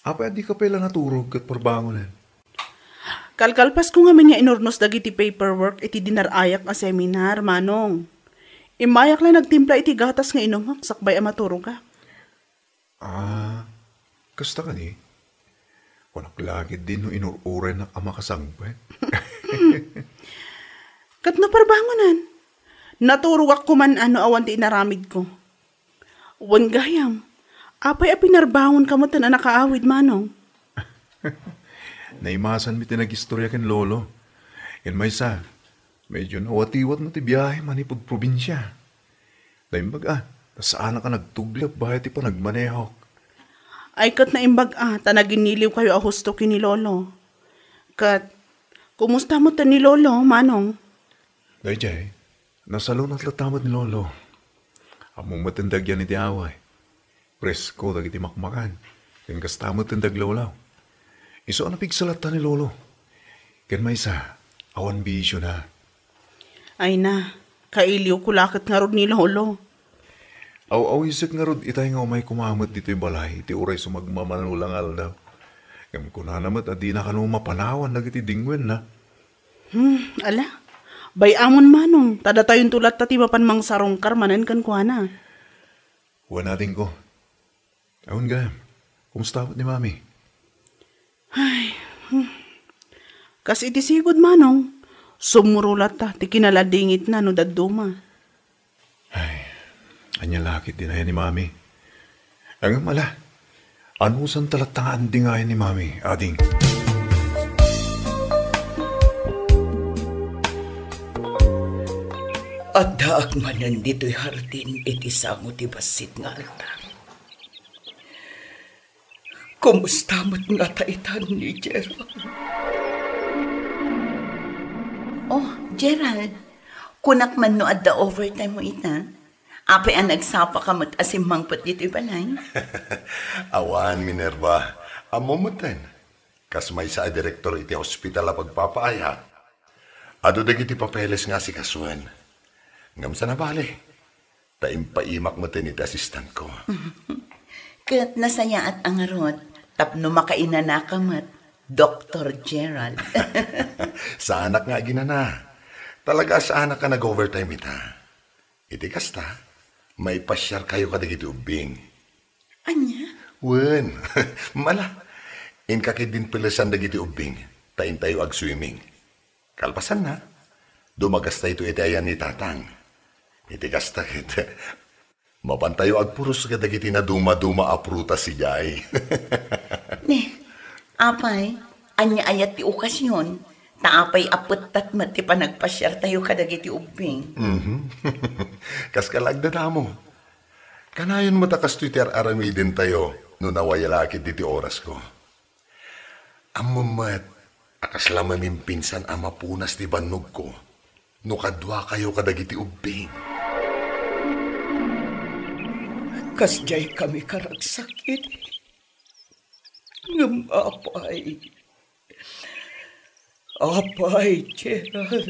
Apay a dika pay la naturog ket parbangonen? Kalkalpasko ngamin nga inurnos dagiti paperwork iti dinar-ayak a seminar, Manong. Immayak la nagtimpla iti gatas nga inumok sakbay a maturogak. Ah, kasta kadi? Kunak la ketdi no inur-uraynak a makasangpet. Ket no parbangonan, naturogak koman a no awan ti inaramidko. Wen gayam, apay a pinarbangonka metten a nakaawid, Manong? Naimasanmi ti nagistorya ken Lolo. Ken maysa, medyo nawatiwatna ti biahe manipud probinsia. Naimbag a, ta saanak a nagtuglep baket ti panagmanehok. Ay, ket naimbag a, ta naginiliwkayo a husto ken ni Lolo. Ket, kumusta metten ni Lolo, Manong? Daydiay, nasalunat latta met ni Lolo. Ammom metten dagyan iti away. Presko dagiti makmakan. Ken kasta metten daglawlaw. Isu a napigsa latta ni Lolo. Ken maysa, awan bisiona. Ay na, kailiwko la ket ngarud ni Lolo. Aw-awisek ngarud itay nga umay koma met ditoy balay iti uray sumagmamano la nga aldaw. Ngem kunana met a dina kano mapanawan dagiti dingwenna. Hmm, ala. Bay-amon, Manong, ta datayonto latta ti mapan mangsarungkar manen kenkuana. Wen, adingko. Awan gayam. Kumusta met ni Mami? Ay, hmm. Kas iti sigud, Manong, sumrulatta ti kinaladingitna no dadduma. Ay, ania la ketdi aya ni Mami? Ngem ala, Anusanta latta nga andingayan ni Mami, ading? Addaak manen ditoy hardin iti sango ti bassit nga altar. Kumusta met ngata itan ni Gerald? Oh, Gerald, kunak man no adda overtime mo ita? Apay a nagsapaka met a simmangpet ditoy balay? Awan, Minerva. Ammom metten, kas maysa a direktor iti hospital a pagpapaayat, adu dagiti papeles nga asikasuen. Ngem saan a bale, ta impaimak metten iti assistantko. Ket nasayaat a ngarud tapno makainanaka met, Doktor Gerald. Saanak nga aginana. Talaga a saanak a nag-overtime ita. Iti kasta, maipasiarkayo kadagiti ubbing. Ania? Wen, mala. Inka ketdin pelesan dagiti ubbing, ta intayo agswimming. Kalpasanna, dumagastayto iti ayan ni Tatang. Iti kasta ket, mapantayo agpuros kadagiti nadumaduma a prutas idiay. Ne, apay, ania aya ti okasion? Ta apay a pettat met ti panagpasiartayo kadagiti ubbing? Mhm. Kas kalagdadamo. Kanayon met a kastoy ti ar-aramidentayo no nawaya la ketdi ti orasko. Ammom met a kasla mamimpinsan a mapunas ti bannogko no kaduakayo kadagiti ubbing. Kasdiay kami karagsak idi. Ngem apay, apay, Gerald,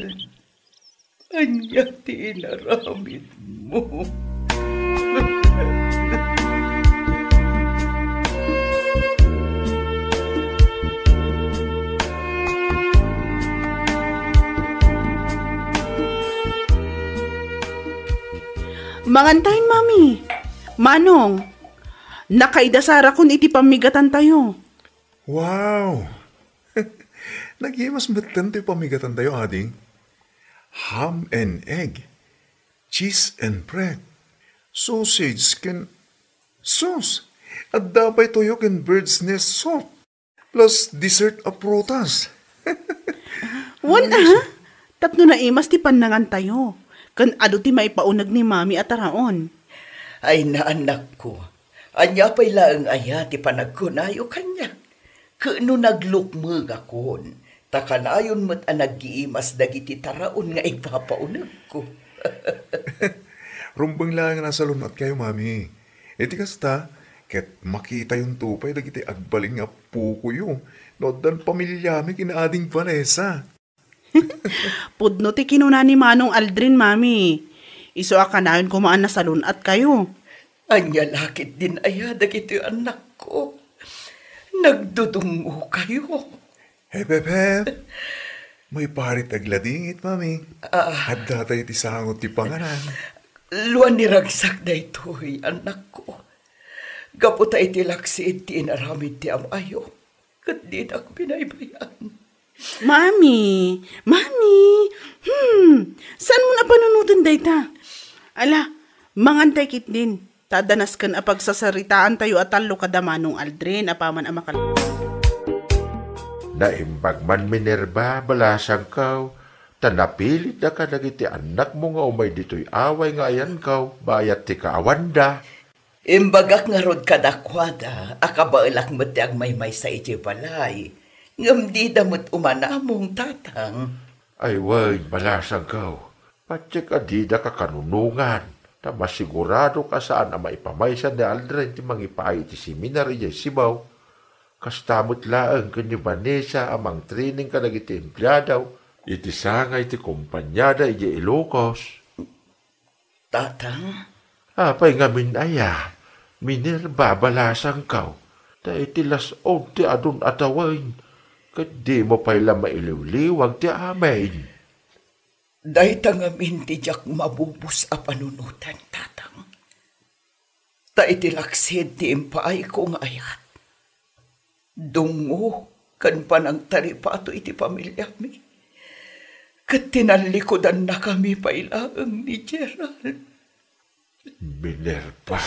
ania ti inaramidmo? Mangantayon, Mami. Manong, nakaidasarakon iti pammigatantayo. Wow! Nagimas metten ti pammigatantayo, ading. Ham and egg, cheese and bread, sausage ken, sus! Adda pay tuyo ken bird's nest soup, plus dessert a prutas. Wen, a? Tapno naimas ti pannangantayo, ken adu ti maipauneg ni Mami a taraon. Ay, naannakko, ania pay laeng aya ti panagkunayo kaniak? Ket no naglukmengakon, ta kanayon met a naggiimas dagiti taraon nga ipapaunegko. Rumbeng laeng a nasalun-atkayo, Mami. Iti kasta, ket makitayonto pay dagiti agbalin nga appokoyo no addan pamiliami ken Ading Vanessa. Pudno ti kinuna ni Manong Aldrin, Mami. Isu a kanayon koma a nasalun-atkayo. Ania la ketdin aya dagitoy, annakko? Nagdudungngokayo. Hep, hep, hep. Maiparit agladingit, Mami. Ah. Adda tayo ti sango ti panganan. Luan ni ragsak daytoy, annakko. Gapu ta iti laksid ti inaramid ti amayo, ket didak binaybay-an. Mami! Mami! Hmm! Saan mo napanunoten dayta? Ala, mangantay ketdin. Ta adda nasken a pagsasaritaantayo a tallo kada Manong Aldrin apaman a makal- Naimbag man, Minerva, balasangko, ta napilitda kadagiti annakmo nga umay ditoy away nga ayanko, bayat ti kaawanda. Imbagak ngarud kadakuada a kabaelak met ti agmaymaysa idiay balay, ngem dida met umanamong, tatang. Ay wen, balasangko, patiek a dida kakanunongan, ta masigurado a saan a maipamaysa ni Aldrin ti mangipaay iti seminar idiay Cebu. Kasta met laeng ken ni Vanessa a mangtraining kadagiti empleado iti sangay ti kompaniada idiay Ilocos. Tatang? Apay ngamin aya, Minerva, balasangko, ta iti las-od ti adun a tawen, ket dimo pay la mailiwliwag ti amin. Dayta ngamin ti diak mabubos a panunotan, tatang. Ta iti laksid ti impaayko nga ayat, dungngo ken panangtaripato iti pamiliami, ket tinallikudannakami pay laeng ni Gerald. Minerva,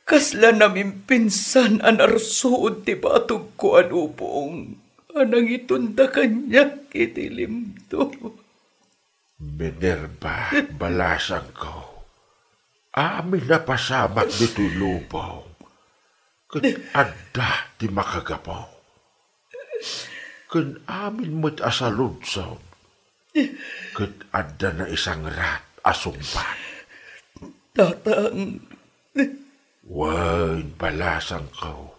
Kasla namimpinsan a narsuod ti batogko a lubong a nangitunda kaniak iti limto. Minerva, balasangko, amin a pasamak ditoy lubong, ket adda ti makagapu. Ken amin met a saludsod, ket adda naisangrat a sungbat. Tatang. Wen, balasangko,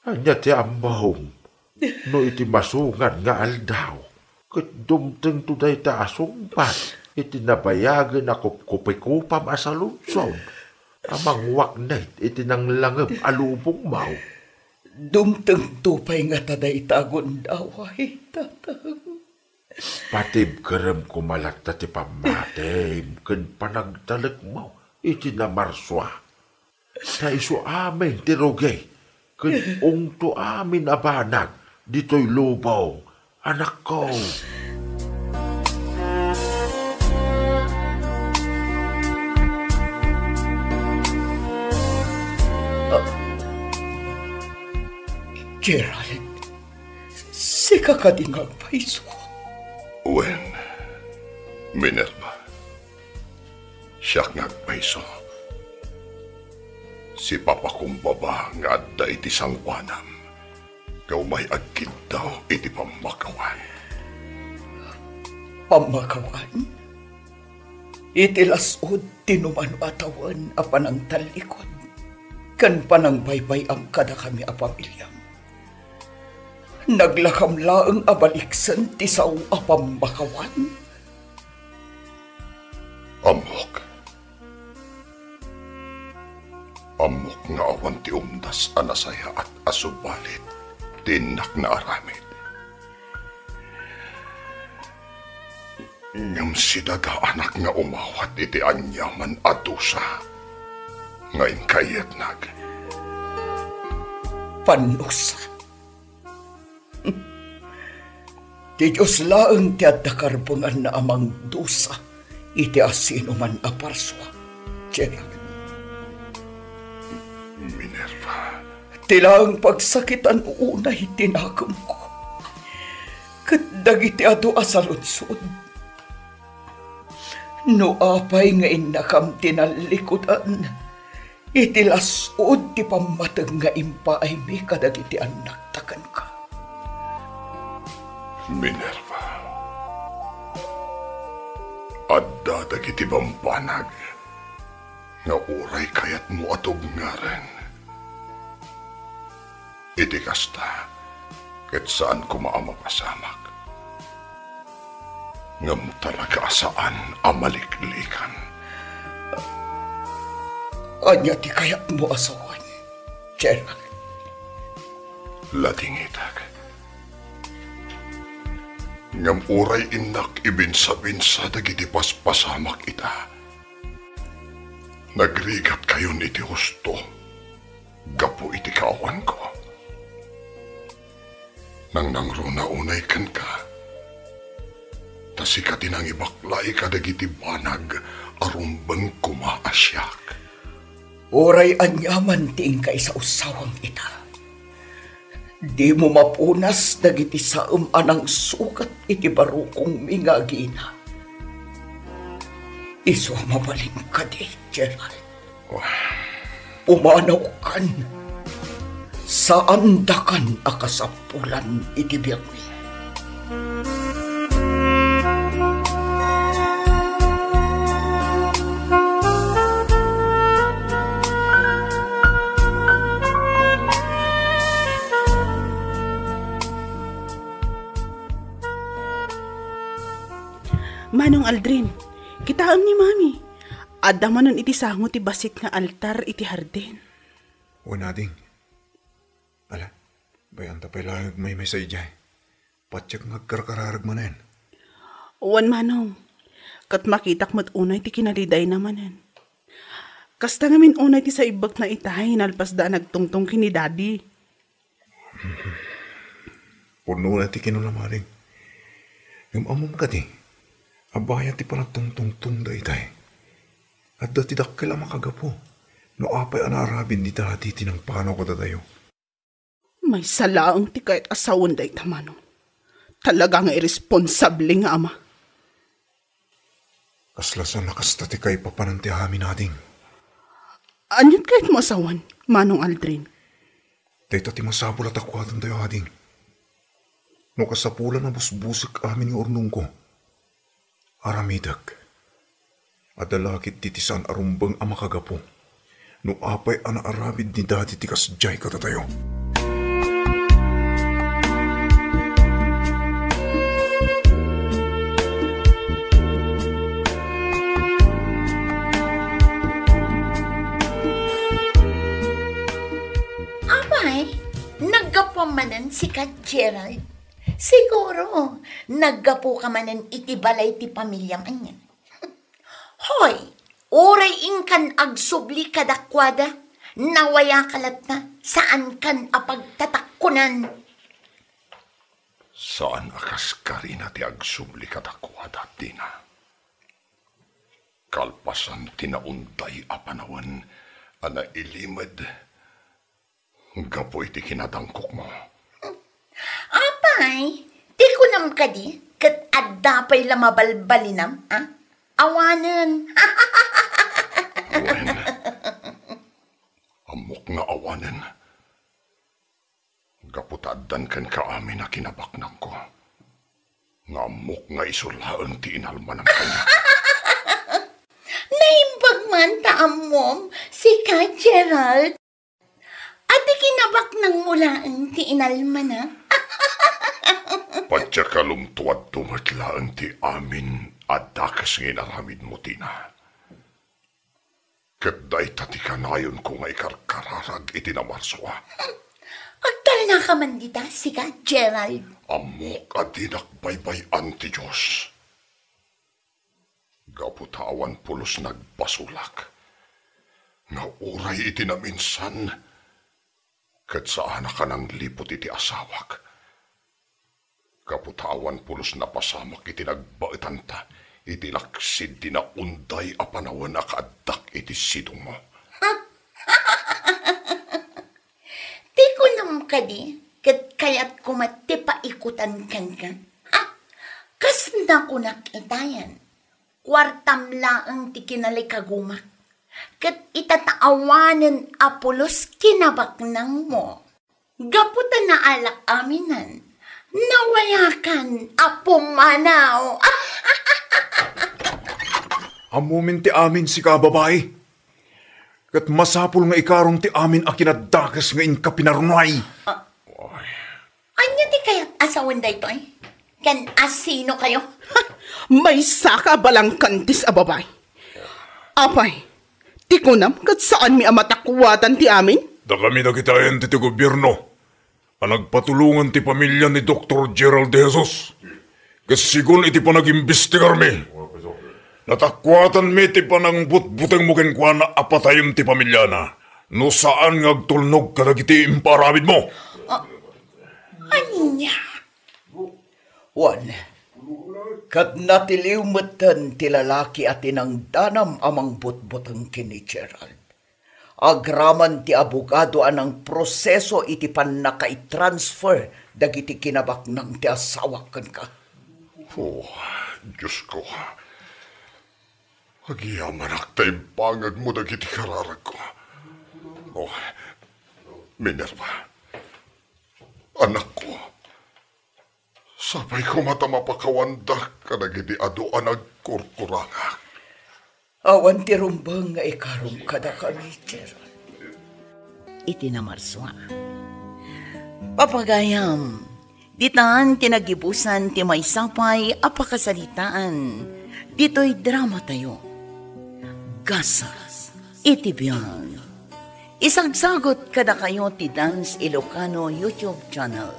ania ti ammom no iti masungan nga aldaw, ket dumtengto dayta a sungbat iti nabayagen a kupkupikupam a saludsod a mangwaknit iti nanglangeb a lubongmo? Dumtengto pay ngata dayta a gundaway, Tatang? Patibkerem koma latta ti pammatim ken panagtalekmo iti namarsua. Ta isu amin ti rugi ken ungto amin a banag ditoy lubong, anakko. Gerald, sika kadi nga agpayso? Wen, Minerva, siak nga agpayso. Sipapakumbaba nga adda iti sangoanam nga umay agkiddaw iti pammakawan. Pammakawan? Iti las-ud ti numano a tawen a panangtallikod ken panangbaybay-am kadakami a pamiliam, naglakam laeng a baliksen ti sao a pammakawan? Ammok. Ammok nga awan ti umdas a nasayaat a subalit ti innak naaramid. Ngem sidadaanak nga umawat iti aniaman a dusa nga inkayatnak. Panusa. Ti Dios laeng ti adda karbenganna a mangdusa iti asinoman a parsua, Gerald. Minerva. Ti laeng pagsakitan unay ti nakemko, ket dagiti adu a saludsod. No apay nga innakam ti nallikudan iti las-ud ti pammateg nga impaaymi kadagiti annakta kenka? Minerva, adda dagiti bambanag nga uray kayatmo a tubngaren. Iti kasta, ket saan koma a mapasamak. Ngem talaga a saan a maliklikan. Ania ti kayatmo a sawen, Gerald? Ladingitak. Ngem uray innak ibinsabinsa dagiti paspasamak ita, nagrigatkayon iti husto gapu iti kaawanko. Nangnangruna unay kenka, ta sika ti nangibaklay kadagiti banag a rumbeng koma a siak. Uray aniaman ti inkaisausawam ita, dimo mapunas dagiti saem a nangsukat iti barukongmi nga agina. Isu a mabalin kadi, Gerald? Pumanawkan. Saandakan a kasapulan iti biagmi. Manong Aldrin, kitaem ni Mami. Adda manen iti sango ti bassit nga altar iti hardin. Wen, ading. Ala, bay-anta pay laeng agmaymaysa idiay. Patiek nga agkarkararag manen. Wen, Manong. Ket makitak met unay ti kinalidayna manen. Kasta ngamin unay ti saibbekna itay nalpasda a nagtungtong ken ni Daddy. Pudno unay ti kinuna, Mami. Ngem ammom kadi a bayat ti panagtungtungtongda itay, adda ti dakkel a makagapu No apay a naaramid ni Daddy ti nangpanaw kadatayo? Maysa laeng ti kayat a sawen dayta, Manong. Talaga nga irresponsable nga ama. Kasla saan a kasta ti kaipapanan ti amin, ading. Aniat kayatmo a sawen, Manong Aldrin? Dayta ti masapul a takuadantayo, ading. No kasapulan a busbusek amin nga urnongko, aramidek. Adda la ketdi ti saan a rumbeng a makagapu no apay a naaramid ni Daddy ti kasdiay kadatayo. Apay, naggapuam manen sika, Gerald? Siguro, naggapuka manen iti balay ti pamiliam, ania? Hoy, uray inkan agsubli kadakuada, nawayaka latta, saankan a pagtatakkunan. Saan a kaskarina ti agsubli kadakuada, Tina. Kalpasan ti naunday a panawen a nailimed gapu iti kinadangkokmo. Apay, ti kunam kadi, ket adda pay la mabalbalinam, a? Awanen. Wen, ammok nga awanen. Gapu ta addan kenka amin a kinabaknangko. Nga ammok nga isu laeng ti inalmanam kaniak. Naimbag man ta ammom, sika, Gerald. Adi kinabaknangmo laeng ti inalmana? Padiak a lumtuadto met laeng ti amin a dakes nga inaramidmo, Tina. Ket dayta ti kanayonko nga ikarkararag iti namarsua. Agtalnaka man dita, sika, Gerald. Ammok a dinak baybay-an ti Dios. Gapu ta awan pulos nagbasolak, nga uray iti naminsan, ket saanak a nangliput iti asawak. Gapu ta awan pulos napasamak iti nagbaetanta iti laksid ti naunday a panawen a kaaddak iti sidongmo. Ti kunam kadi, ket kayatko met ti paikutan kenka? Ha? Kas nakunak itayan, kuartam laeng ti kinalikagumak, ket ita ta awanen a pulos kinabaknangmo. Gapu ta naalak aminan, nawayakan a pumanaw. Ammomin ti amin, sika a babai. Ket masapul nga ikarom ti amin a kinadakes nga inka pinarunay. Ah. Ania ti kayat a sawen daytoy? Ken asino kayo? Maysaka a balangkantis a babai. Apay, ti kunam ket saanmi a matakuatan ti amin? Dakami dagiti agente ti gobierno a nagpatulongan ti pamilya ni Doktor Gerald de Jesus. Ket segun iti panagimbestigarmi, natakuatanmi ti panangbutbutengmo kenkuana a patayem ti pamilyana no saan nga agtulnog kadagiti impaaramidmo. Ah, ania? Wen, ket natiliw metten ti lalaki a tinangdanam a mangbutbuteng ken ni Gerald. Agraman ti abogado a nangproseso iti pannakaitransfer dagiti kinabaknang ti asawak kenka. Oh, Diosko, agyamanak ta imbangagmo dagiti kararagko. Oh, Minerva, anakko, sapay koma ta mapakawandak kadagiti adu a nagkurkurangak. Awan ti rumbeng nga ikarom kadakami, Gerald. Iti namarsua. Papagayam, ditan ti nagibusan ti maysa pay a pakasaritaan ditoy dramatayo. Gasat iti biag. Isagsagut kadakayo ti Dance Ilocano YouTube channel.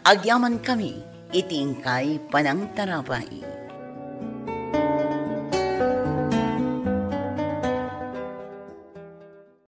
Agyamankami iti inkay panangtarabay.